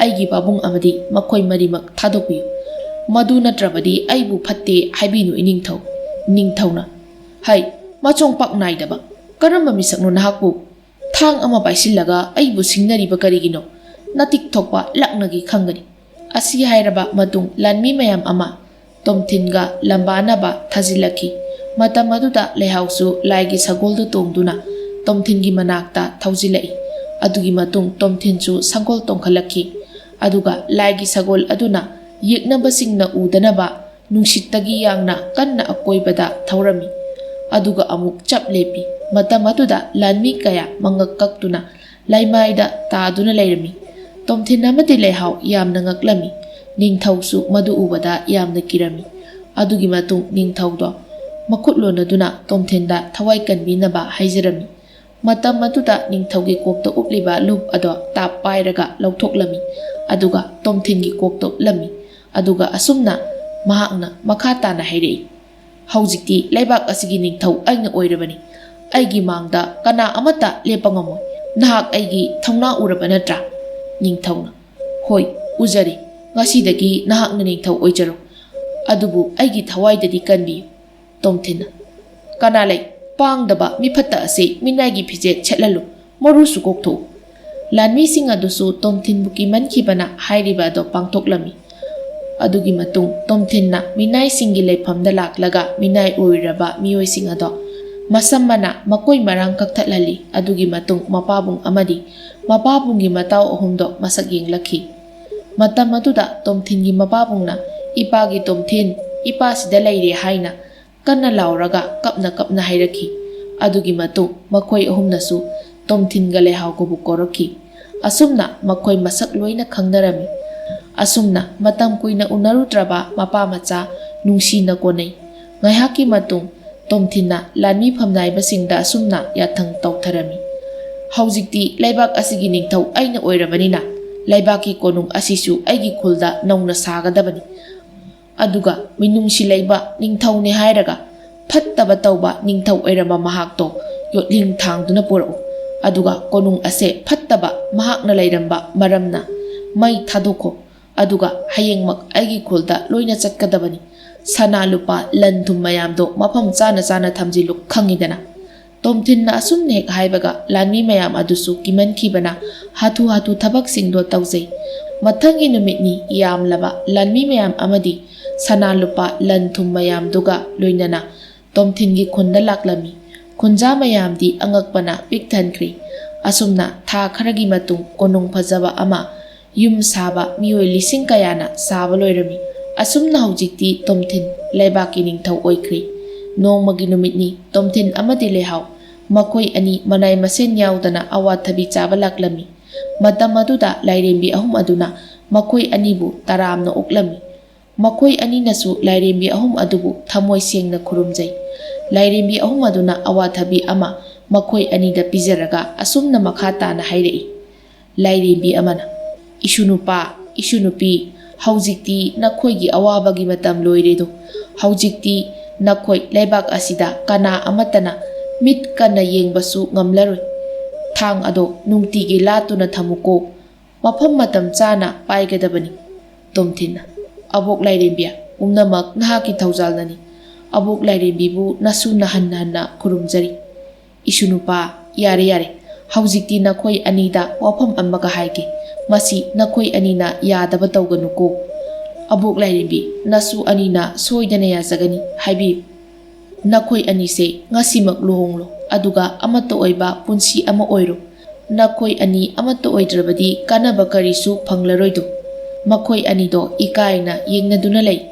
ꯑꯩꯒꯤ ꯄꯥꯕꯨꯡ ꯑꯃꯗꯤ ꯃꯈꯣꯏ ꯃꯔꯤꯃꯛ ꯊꯥꯗꯣꯛꯄꯤꯌꯨ꯫ ꯃꯗꯨ ꯅꯠꯇ꯭ꯔꯕꯗꯤ ꯑꯩꯕꯨ ꯐꯠꯇꯦ ꯍꯥꯏꯕꯤꯅꯨ, ꯏꯅꯤꯡꯊꯧ꯫" ꯅꯤꯡꯊꯧꯅ, "ꯍꯩ, ꯃꯆꯣꯡ ꯄꯥꯛ ꯅꯥꯏꯗꯕ ꯀꯔꯝꯕ ꯃꯤꯁꯛꯅꯣ ꯅꯍꯥꯛꯄꯨ? ꯊꯥꯡ ꯑꯃ ꯄꯥꯏꯁꯤꯜꯂꯒ ꯑꯩꯕꯨ ꯁꯤꯡꯅꯔꯤꯕ ꯀꯔꯤꯒꯤꯅꯣ? ꯅꯇꯤꯛ ꯊꯣꯛꯄ ꯂꯛꯅꯒꯦ ꯈꯪꯒꯅꯤ꯫" ꯑꯁꯤ ꯍꯥꯏꯔꯕ ꯃꯇꯨꯡ ꯂꯥꯟꯃꯤ ꯃꯌꯥꯝ ꯑꯃ ꯇꯣꯝꯊꯤꯟꯒ ꯂꯝꯕꯥꯅꯕ ꯊꯥꯖꯤꯜꯂꯛꯈꯤ꯫ ꯃꯇꯝ ꯑꯗꯨꯗ ꯂꯩꯍꯥꯎꯁꯨ ꯂꯥꯏꯒꯤ ꯁꯒꯣꯜꯗꯨ ꯇꯣꯡꯗꯨꯅ ꯇꯣꯝꯊꯤꯟꯒꯤ ꯃꯅꯥꯛꯇ ꯊꯧꯖꯤꯜꯂꯛꯏ꯫ ꯑꯗꯨꯒꯤ ꯃꯇꯨꯡ ꯇꯣꯝꯊꯤꯟꯁꯨ ꯁꯒꯣꯜ ꯇꯣꯡꯈꯠꯂꯛꯈꯤ꯫ ꯑꯗꯨꯒ ꯂꯥꯏꯒꯤ ꯁꯒꯣꯜ ꯑꯗꯨꯅ ꯌꯦꯛꯅꯕꯁꯤꯡꯅ ꯎꯗꯅꯕ ꯅꯨꯡꯁꯤꯠꯇꯒꯤ ꯌꯥꯡꯅ ꯀꯟꯅ ꯑꯀꯣꯏꯕꯗ ꯊꯧꯔꯝꯃꯤ꯫ ꯑꯗꯨꯒ ꯑꯃꯨꯛ ꯆꯞ ꯂꯦꯞꯄꯤ꯫ ꯃꯇꯝ ꯑꯗꯨꯗ ꯂꯥꯟꯃꯤ ꯀꯌꯥ ꯃꯉꯛ ꯀꯛꯇꯨꯅ ꯂꯩꯃꯥꯏꯗ ꯇꯥꯗꯨꯅ ꯂꯩꯔꯝꯃꯤ꯫ ꯇꯣꯝꯊꯤꯟ ꯑꯃꯗꯤ ꯂꯩꯍꯥꯎ ꯌꯥꯝꯅ ꯉꯛꯂꯝꯃꯤ꯫ ꯅꯤꯡꯊꯧꯁꯨ ꯃꯗꯨ ꯎꯕꯗ ꯌꯥꯝꯅ ꯀꯤꯔꯝꯃꯤ꯫ ꯑꯗꯨꯒꯤ ꯃꯇꯨꯡ ꯅꯤꯡꯊꯧꯗꯣ ꯃꯈꯨꯠ ꯂꯣꯟꯅꯗꯨꯅ ꯇꯣꯝꯊꯤꯟꯗ ꯊꯋꯥꯏ ꯀꯟꯕꯤꯅꯕ ꯍꯥꯏꯖꯔꯝꯃꯤ꯫ ꯃꯇꯝ ꯑꯗꯨꯗ ꯅꯤꯡꯊꯧꯒꯤ ꯀꯣꯛꯇ ꯎꯞꯂꯤꯕ ꯂꯨꯞ ꯑꯗꯣ ꯇꯥꯞ ꯄꯥꯏꯔꯒ ꯂꯧꯊꯣꯛꯂꯝꯃꯤ꯫ ꯑꯗꯨꯒ ꯇꯣꯝꯊꯤꯟꯒꯤ ꯀꯣꯛꯇ ꯎꯞꯂꯝꯃꯤ꯫ ꯑꯗꯨꯒ ꯑꯁꯨꯝꯅ ꯃꯍꯥꯛꯅ ꯃꯈꯥ ꯇꯥꯅ ꯍꯥꯏꯔꯛꯏ, "ꯍꯧꯖꯤꯛꯇꯤ ꯂꯩꯕꯥꯛ ꯑꯁꯤꯒꯤ ꯅꯤꯡꯊꯧ ꯑꯩꯅ ꯑꯣꯏꯔꯕꯅꯤ꯫ ꯑꯩꯒꯤ ꯃꯥꯡꯗ ꯀꯅꯥ ꯑꯃꯠꯇ ꯂꯦꯞꯄ ꯉꯝꯃꯣꯏ꯫ ꯅꯍꯥꯛ ꯑꯩꯒꯤ ꯊꯧꯅꯥ ꯎꯔꯕ ꯅꯠꯇ꯭ꯔꯥ?" ꯅꯤꯡꯊꯧꯅ, "ꯍꯣꯏ, ꯎꯖꯔꯦ꯫ ꯉꯁꯤꯗꯒꯤ ꯅꯍꯥꯛꯅ ꯅꯤꯡꯊꯧ ꯑꯣꯏꯖꯔꯣ꯫ ꯑꯗꯨꯕꯨ ꯑꯩꯒꯤ ꯊꯋꯥꯏꯗꯗꯤ ꯀꯟꯕꯤꯌꯨ꯫" ꯇꯣꯝꯊꯤꯟꯅ, "ꯀꯅꯥ ꯂꯩ? ꯄꯥꯡꯗꯕ ꯃꯤꯐꯠꯇ ꯑꯁꯤ ꯃꯤꯅꯥꯏꯒꯤ ꯐꯤꯖꯦꯠ ꯁꯦꯠꯍꯜꯂꯨ꯫ ꯃꯔꯨꯁꯨ ꯀꯣꯛꯊꯣꯛꯎ꯫" ꯂꯥꯟꯃꯤꯁꯤꯡ ꯑꯗꯨꯁꯨ ꯇꯣꯝꯊꯤꯟꯕꯨ ꯀꯤꯃꯟꯈꯤꯕꯅ ꯍꯥꯏꯔꯤꯕ ꯑꯗꯣ ꯄꯥꯡꯊꯣꯛꯂꯝꯃꯤ꯫ ꯑꯗꯨꯒꯤ ꯃꯇꯨꯡ ꯇꯣꯝꯊꯤꯟꯅ ꯃꯤꯅꯥꯏꯁꯤꯡꯒꯤ ꯂꯩꯐꯝꯗ ꯂꯥꯛꯂꯒ ꯃꯤꯅꯥꯏ ꯑꯣꯏꯔꯕ ꯃꯤꯑꯣꯏꯁꯤꯡ ꯑꯗꯣ ꯃꯁꯝ ꯃꯅꯥ ꯃꯀꯣꯏ ꯃꯔꯥꯡ ꯀꯛꯊꯠꯍꯜꯂꯤ꯫ ꯑꯗꯨꯒꯤ ꯃꯇꯨꯡ ꯃꯄꯥꯕꯨꯡ ꯑꯃꯗꯤ ꯃꯄꯥꯕꯨꯡꯒꯤ ꯃꯇꯥꯎ ꯑꯍꯨꯝꯗꯣ ꯃꯁꯛ ꯌꯦꯡꯂꯛꯈꯤ꯫ ꯃꯇꯝ ꯑꯗꯨꯗ ꯇꯣꯝꯊꯤꯟꯒꯤ ꯃꯄꯥꯕꯨꯡꯅ, "ꯏꯄꯥꯒꯤ ꯇꯣꯝꯊꯤꯟ, ꯏꯄꯥꯁꯤꯗ ꯂꯩꯔꯦ" ꯍꯥꯏꯅ ꯀꯟꯅ ꯂꯥꯎꯔꯒ ꯀꯞꯅ ꯀꯞꯅ ꯍꯥꯏꯔꯛꯈꯤ꯫ ꯑꯗꯨꯒꯤ ꯃꯇꯨꯡ ꯃꯈꯣꯏ ꯑꯍꯨꯝꯅꯁꯨ ꯇꯣꯝꯊꯤꯟꯒ ꯂꯩꯍꯥꯎꯒꯕꯨ ꯀꯧꯔꯛꯈꯤ꯫ ꯑꯁꯨꯝꯅ ꯃꯈꯣꯏ ꯃꯁꯛ ꯂꯣꯏꯅ ꯈꯪꯅꯔꯝꯃꯤ꯫ ꯑꯁꯨꯝꯅ ꯃꯇꯝ ꯀꯨꯏꯅ ꯎꯅꯔꯨꯗ꯭ꯔꯕ ꯃꯄꯥ ꯃꯆꯥ ꯅꯨꯡꯁꯤꯅ ꯀꯣꯟꯅꯩ꯫ ꯉꯥꯏꯍꯥꯛꯀꯤ ꯃꯇꯨꯡ ꯇꯣꯝꯊꯤꯟꯅ ꯂꯥꯟꯃꯤ ꯐꯝꯅꯥꯏꯕꯁꯤꯡꯗ ꯑꯁꯨꯝꯅ ꯌꯥꯊꯪ ꯇꯧꯊꯔꯝꯃꯤ: "ꯍꯧꯖꯤꯛꯇꯤ ꯂꯩꯕꯥꯛ ꯑꯁꯤꯒꯤ ꯅꯤꯡꯊꯧ ꯑꯩꯅ ꯑꯣꯏꯔꯕꯅꯤꯅ, ꯂꯩꯕꯥꯛꯀꯤ ꯀꯣꯅꯨꯡ ꯑꯁꯤꯁꯨ ꯑꯩꯒꯤ ꯈꯨꯜꯗ ꯅꯧꯅ ꯁꯥꯒꯗꯕꯅꯤ꯫ ꯑꯗꯨꯒ ꯃꯤꯅꯨꯡꯁꯤ ꯂꯩꯕ ꯅꯤꯡꯊꯧꯅꯦ ꯍꯥꯏꯔꯒ ꯐꯠꯇꯕ ꯇꯧꯕ ꯅꯤꯡꯊꯧ ꯑꯣꯏꯔꯝꯕ ꯃꯍꯥꯛꯇꯣ ꯌꯣꯠꯂꯤꯡ ꯊꯥꯡꯗꯨꯅ ꯄꯨꯔꯛꯎ꯫ ꯑꯗꯨꯒ ꯀꯣꯅꯨꯡ ꯑꯁꯦ ꯐꯠꯇꯕ ꯃꯍꯥꯛꯅ ꯂꯩꯔꯝꯕ ꯃꯔꯝꯅ ꯃꯩ ꯊꯥꯗꯣꯛꯈꯣ꯫ ꯑꯗꯨꯒ ꯍꯌꯦꯡꯃꯛ ꯑꯩꯒꯤ ꯈꯨꯜꯗ ꯂꯣꯏꯅ ꯆꯠꯀꯗꯕꯅꯤ꯫ ꯁꯅꯥ ꯂꯨꯄꯥ ꯂꯟ ꯊꯨꯝ ꯃꯌꯥꯝꯗꯣ ꯃꯐꯝ ꯆꯥꯅ ꯆꯥꯅ ꯊꯝꯖꯤꯜꯂꯨ, ꯈꯪꯉꯤꯗꯅ?" ꯇꯣꯝꯊꯤꯟꯅ ꯑꯁꯨꯝꯅ ꯍꯦꯛ ꯍꯥꯏꯕꯒ ꯂꯥꯟꯃꯤ ꯃꯌꯥꯝ ꯑꯗꯨꯁꯨ ꯀꯤꯃꯟꯈꯤꯕꯅ ꯍꯥꯊꯨ ꯍꯥꯊꯨ ꯊꯕꯛꯁꯤꯡꯗꯣ ꯇꯧꯖꯩ꯫ ꯃꯊꯪꯒꯤ ꯅꯨꯃꯤꯠꯅꯤ ꯌꯥꯝꯂꯕ ꯂꯥꯟꯃꯤ ꯃꯌꯥꯝ ꯑꯃꯗꯤ ꯁꯅꯥ ꯂꯨꯄꯥ ꯂꯟ ꯊꯨꯝ ꯃꯌꯥꯝꯗꯨꯒ ꯂꯣꯏꯅꯅ ꯇꯣꯝꯊꯤꯟꯒꯤ ꯈꯨꯟꯗ ꯂꯥꯛꯂꯝꯃꯤ꯫ ꯈꯨꯟꯖꯥ ꯃꯌꯥꯝꯗꯤ ꯑꯉꯛꯄꯅ ꯄꯤꯛ ꯊꯟꯈ꯭ꯔꯦ꯫ ꯑꯁꯨꯝꯅ ꯊꯥ ꯈꯔꯒꯤ ꯃꯇꯨꯡ ꯀꯣꯅꯨꯡ ꯐꯖꯕ ꯑꯃ ꯌꯨꯝ ꯁꯥꯕ ꯃꯤꯑꯣꯏ ꯂꯤꯁꯤꯡ ꯀꯌꯥꯅ ꯁꯥꯕ ꯂꯣꯏꯔꯝꯃꯤ꯫ ꯑꯁꯨꯝꯅ ꯍꯧꯖꯤꯛꯇꯤ ꯇꯣꯝꯊꯤꯟ ꯂꯩꯕꯥꯛꯀꯤ ꯅꯤꯡꯊꯧ ꯑꯣꯏꯈ꯭ꯔꯦ꯫ ꯅꯣꯡꯃꯒꯤ ꯅꯨꯃꯤꯠꯅꯤ ꯇꯣꯝꯊꯤꯟ ꯑꯃꯗꯤ ꯂꯩꯍꯥꯎ ꯃꯈꯣꯏ ꯑꯅꯤ ꯃꯅꯥꯏ ꯃꯁꯦꯟ ꯌꯥꯎꯗꯅ ꯑꯋꯥꯊꯕꯤ ꯆꯥꯕ ꯂꯥꯛꯂꯝꯃꯤ꯫ ꯃꯇꯝ ꯑꯗꯨꯗ ꯂꯥꯏꯔꯦꯝꯕꯤ ꯑꯍꯨꯝ ꯑꯗꯨꯅ ꯃꯈꯣꯏ ꯑꯅꯤꯕꯨ ꯇꯔꯥꯝꯅ ꯑꯣꯛꯂꯝꯃꯤ꯫ ꯃꯈꯣꯏ ꯑꯅꯤꯅꯁꯨ ꯂꯥꯏꯔꯦꯝꯕꯤ ꯑꯍꯨꯝ ꯑꯗꯨꯕꯨ ꯊꯃꯣꯏ ꯁꯦꯡꯅ ꯈꯨꯔꯨꯝꯖꯩ꯫ ꯂꯥꯏꯔꯦꯝꯕꯤ ꯑꯍꯨꯝ ꯑꯗꯨꯅ ꯑꯋꯥꯊꯕꯤ ꯑꯃ ꯃꯈꯣꯏ ꯑꯅꯤꯗ ꯄꯤꯖꯔꯒ ꯑꯁꯨꯝꯅ ꯃꯈꯥ ꯇꯥꯅ ꯍꯥꯏꯔꯛꯏ: ꯂꯥꯏꯔꯦꯝꯕꯤ ꯑꯃꯅ, "ꯏꯁꯨ ꯅꯨꯄꯥ, ꯏꯁꯨ ꯅꯨꯄꯤ, ꯍꯧꯖꯤꯛꯇꯤ ꯅꯈꯣꯏꯒꯤ ꯑꯋꯥꯕꯒꯤ ꯃꯇꯝ ꯂꯣꯏꯔꯦꯗꯣ꯫ ꯍꯧꯖꯤꯛꯇꯤ ꯅꯈꯣꯏ ꯂꯩꯕꯥꯛ ꯑꯁꯤꯗ ꯀꯅꯥ ꯑꯃꯠꯇꯅ ꯃꯤꯠ ꯀꯟꯅ ꯌꯦꯡꯕꯁꯨ ꯉꯝꯂꯔꯣꯏ꯫ ꯊꯥꯡ ꯑꯗꯣ ꯅꯨꯡꯇꯤꯒꯤ ꯂꯥꯠꯇꯨꯅ ꯊꯝꯃꯨꯀꯣ꯫ ꯃꯐꯝ ꯃꯇꯝ ꯆꯥꯅ ꯄꯥꯏꯒꯗꯕꯅꯤ꯫ ꯇꯣꯝꯊꯤꯟꯅ, "ꯑꯕꯣꯛ ꯂꯥꯏꯔꯦꯝꯕꯤ, ꯄꯨꯝꯅꯃꯛ ꯅꯍꯥꯛꯀꯤ ꯊꯧꯖꯥꯜꯅꯅꯤ꯫ ꯑꯕꯣꯛ ꯂꯥꯏꯔꯦꯝꯕꯤꯕꯨ ꯅꯁꯨꯅ ꯍꯟꯅ ꯍꯟꯅ ꯈꯨꯔꯨꯝꯖꯔꯤ꯫" "ꯏꯁꯨ ꯅꯨꯄꯥ, ꯌꯥꯔꯦ ꯌꯥꯔꯦ, ꯍꯧꯖꯤꯛꯇꯤ ꯅꯈꯣꯏ ꯑꯅꯤꯗ ꯋꯥꯐꯝ ꯑꯃꯒ ꯍꯥꯏꯒꯦ꯫ ꯃꯁꯤ ꯅꯈꯣꯏ ꯑꯅꯤꯅ ꯌꯥꯗꯕ ꯇꯧꯒꯅꯨꯀꯣ꯫ ꯑꯕꯣꯛ ꯂꯥꯏꯔꯦꯝꯕꯤ, ꯅꯁꯨ ꯑꯅꯤꯅ ꯁꯣꯏꯗꯅ ꯌꯥꯖꯒꯅꯤ, ꯍꯥꯏꯕꯤꯌꯨ꯫ ꯅꯈꯣꯏ ꯑꯅꯤꯁꯦ ꯉꯁꯤꯃꯛ ꯂꯨꯍꯣꯡꯂꯣ, ꯑꯗꯨꯒ ꯑꯃꯠꯇ ꯑꯣꯏꯕ ꯄꯨꯟꯁꯤ ꯑꯃ ꯑꯣꯏꯔꯣ꯫ ꯅꯈꯣꯏ ꯑꯅꯤ ꯑꯃꯠꯇ ꯑꯣꯏꯗ꯭ꯔꯕꯗꯤ ꯀꯥꯟꯅꯕ ꯀꯔꯤꯁꯨ ꯐꯪꯂꯔꯣꯏꯗꯣ꯫ ꯃꯈꯣꯏ ꯑꯅꯤꯗꯣ ꯏꯀꯥꯏꯅ ꯌꯦꯡꯅꯗꯨꯅ ꯂꯩ꯫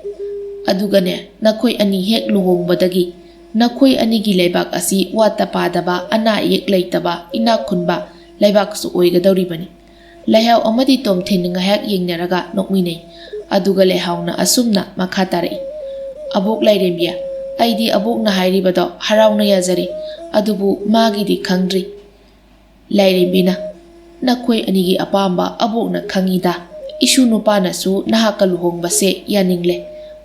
ꯑꯗꯨꯒꯅꯦ, ꯅꯈꯣꯏ ꯑꯅꯤ ꯍꯦꯛ ꯂꯨꯍꯣꯡꯕꯗꯒꯤ ꯅꯈꯣꯏ ꯑꯅꯤꯒꯤ ꯂꯩꯕꯥꯛ ꯑꯁꯤ ꯋꯥꯠꯇ ꯄꯥꯗꯕ, ꯑꯅꯥ ꯑꯌꯦꯛ ꯂꯩꯇꯕ, ꯏꯅꯥꯛ ꯈꯨꯟꯕ ꯂꯩꯕꯥꯛꯁꯨ ꯑꯣꯏꯒꯗꯧꯔꯤꯕꯅꯤ꯫" ꯂꯩꯍꯥꯎ ꯑꯃꯗꯤ ꯇꯣꯝꯊꯤꯟ ꯉꯥꯏꯍꯥꯛ ꯌꯦꯡꯅꯔꯒ ꯅꯣꯛꯃꯤꯟꯅꯩ꯫ ꯑꯗꯨꯒ ꯂꯩꯍꯥꯎꯅ ꯑꯁꯨꯝꯅ ꯃꯈꯥ ꯇꯥꯔꯛꯏ, "ꯑꯕꯣꯛ ꯂꯥꯏꯔꯦꯝꯕꯤ, ꯑꯩꯗꯤ ꯑꯕꯣꯛꯅ ꯍꯥꯏꯔꯤꯕꯗꯣ ꯍꯔꯥꯎꯅ ꯌꯥꯖꯔꯤ, ꯑꯗꯨꯕꯨ ꯃꯥꯒꯤꯗꯤ ꯈꯪꯗ꯭ꯔꯤ꯫" ꯂꯥꯏꯔꯦꯝꯕꯤꯅ, "ꯅꯈꯣꯏ ꯑꯅꯤꯒꯤ ꯑꯄꯥꯝꯕ ꯑꯕꯣꯛꯅ ꯈꯪꯉꯤꯗ꯫ ꯏꯁꯨ ꯅꯨꯄꯥꯅꯁꯨ ꯅꯍꯥꯛꯀ ꯂꯨꯍꯣꯡꯕꯁꯦ ꯌꯥꯅꯤꯡꯂꯦ꯫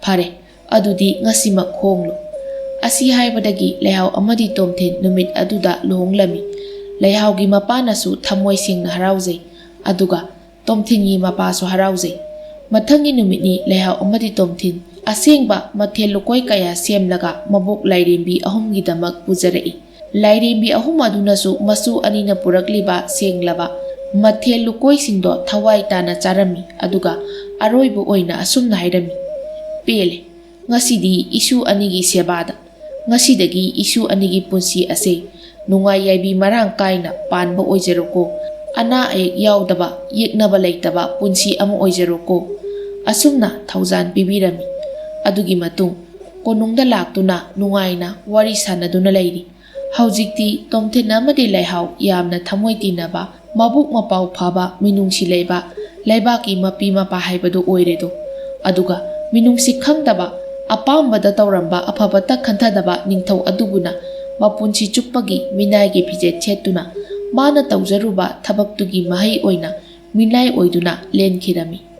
ꯐꯔꯦ, ꯑꯗꯨꯗꯤ ꯉꯁꯤꯃꯛ ꯍꯣꯡꯂꯣ꯫" ꯑꯁꯤ ꯍꯥꯏꯕꯗꯒꯤ ꯂꯩꯍꯥꯎ ꯑꯃꯗꯤ ꯇꯣꯝꯊꯤꯟ ꯅꯨꯃꯤꯠ ꯑꯗꯨꯗ ꯂꯨꯍꯣꯡꯂꯝꯃꯤ꯫ ꯂꯩꯍꯥꯎꯒꯤ ꯃꯄꯥꯅꯁꯨ ꯊꯃꯣꯏ ꯁꯦꯡꯅ ꯍꯔꯥꯎꯖꯩ꯫ ꯑꯗꯨꯒ ꯇꯣꯝꯊꯤꯟꯒꯤ ꯃꯄꯥꯁꯨ ꯍꯔꯥꯎꯖꯩ꯫ ꯃꯊꯪꯒꯤ ꯅꯨꯃꯤꯠꯅꯤ ꯂꯩꯍꯥꯎ ꯑꯃꯗꯤ ꯇꯣꯝꯊꯤꯟ ꯑꯁꯦꯡꯕ ꯃꯊꯦꯜ ꯂꯨꯀꯣꯏ ꯀꯌꯥ ꯁꯦꯝꯂꯒ ꯃꯕꯣꯛ ꯂꯥꯏꯔꯦꯝꯕꯤ ꯑꯍꯨꯝꯒꯤꯗꯃꯛ ꯄꯨꯖꯔꯛꯏ꯫ ꯂꯥꯏꯔꯦꯝꯕꯤ ꯑꯍꯨꯝ ꯑꯗꯨꯅꯁꯨ ꯃꯆꯨ ꯑꯅꯤꯅ ꯄꯨꯔꯛꯂꯤꯕ ꯁꯦꯡꯂꯕ ꯃꯊꯦꯜ ꯂꯨꯀꯣꯏꯁꯤꯡꯗꯣ ꯊꯋꯥꯏ ꯇꯥꯅ ꯆꯥꯔꯝꯃꯤ, ꯑꯗꯨꯒ ꯑꯔꯣꯏꯕ ꯑꯣꯏꯅ ꯑꯁꯨꯝꯅ ꯍꯥꯏꯔꯝꯃꯤ, "ꯄꯦꯜꯂꯦ꯫ ꯉꯁꯤꯗꯤ ꯏꯁꯨ ꯑꯅꯤꯒꯤ ꯁꯦꯕꯥꯗ, ꯉꯁꯤꯗꯒꯤ ꯏꯁꯨ ꯑꯅꯤꯒꯤ ꯄꯨꯟꯁꯤ ꯑꯁꯦ ꯅꯨꯡꯉꯥꯏ ꯌꯥꯏꯕꯤ ꯃꯔꯥꯡ ꯀꯥꯏꯅ ꯄꯥꯟꯕ ꯑꯣꯏꯖꯔꯣꯀꯣ꯫ ꯑꯅꯥ ꯑꯌꯦꯛ ꯌꯥꯎꯗꯕ, ꯌꯦꯛꯅꯕ ꯂꯩꯇꯕ ꯄꯨꯟꯁꯤ ꯑꯃ ꯑꯣꯏꯖꯔꯣꯀꯣ꯫" ꯑꯁꯨꯝꯅ ꯊꯧꯖꯥꯟ ꯄꯤꯕꯤꯔꯝꯃꯤ꯫ ꯑꯗꯨꯒꯤ ꯃꯇꯨꯡ ꯀꯣꯅꯨꯡꯗ ꯂꯥꯛꯇꯨꯅ ꯅꯨꯡꯉꯥꯏꯅ ꯋꯥꯔꯤ ꯁꯥꯟꯅꯗꯨꯅ ꯂꯩꯔꯤ꯫ ꯍꯧꯖꯤꯛꯇꯤ ꯇꯣꯝꯊꯤꯟ ꯑꯃꯗꯤ ꯂꯩꯍꯥꯎ ꯌꯥꯝꯅ ꯊꯃꯣꯏ ꯇꯤꯟꯅꯕ, ꯃꯕꯨꯛ ꯃꯄꯥꯎ ꯐꯕ, ꯃꯤꯅꯨꯡꯁꯤ ꯂꯩꯕ, ꯂꯩꯕꯥꯛꯀꯤ ꯃꯄꯤ ꯃꯄꯥ ꯍꯥꯏꯕꯗꯨ ꯑꯣꯏꯔꯦꯗꯣ꯫ ꯑꯗꯨꯒ ꯃꯤꯅꯨꯡꯁꯤ ꯈꯪꯗꯕ, ꯑꯄꯥꯝꯕꯗ ꯇꯧꯔꯝꯕ ꯑꯐꯕꯇ ꯈꯟꯊꯗꯕ ꯅꯤꯡꯊꯧ ꯑꯗꯨꯕꯨꯅ ꯃꯄꯨꯟꯁꯤ ꯆꯨꯞꯄꯒꯤ ꯃꯤꯅꯥꯏꯒꯤ ꯐꯤꯖꯦꯠ ꯁꯦꯠꯇꯨꯅ ꯃꯥꯅ ꯇꯧꯖꯔꯨꯕ ꯊꯕꯛꯇꯨꯒꯤ ꯃꯍꯩ ꯑꯣꯏꯅ ꯃꯤꯅꯥꯏ ꯑꯣꯏꯗꯨꯅ ꯂꯦꯟꯈꯤꯔꯝꯃꯤ꯫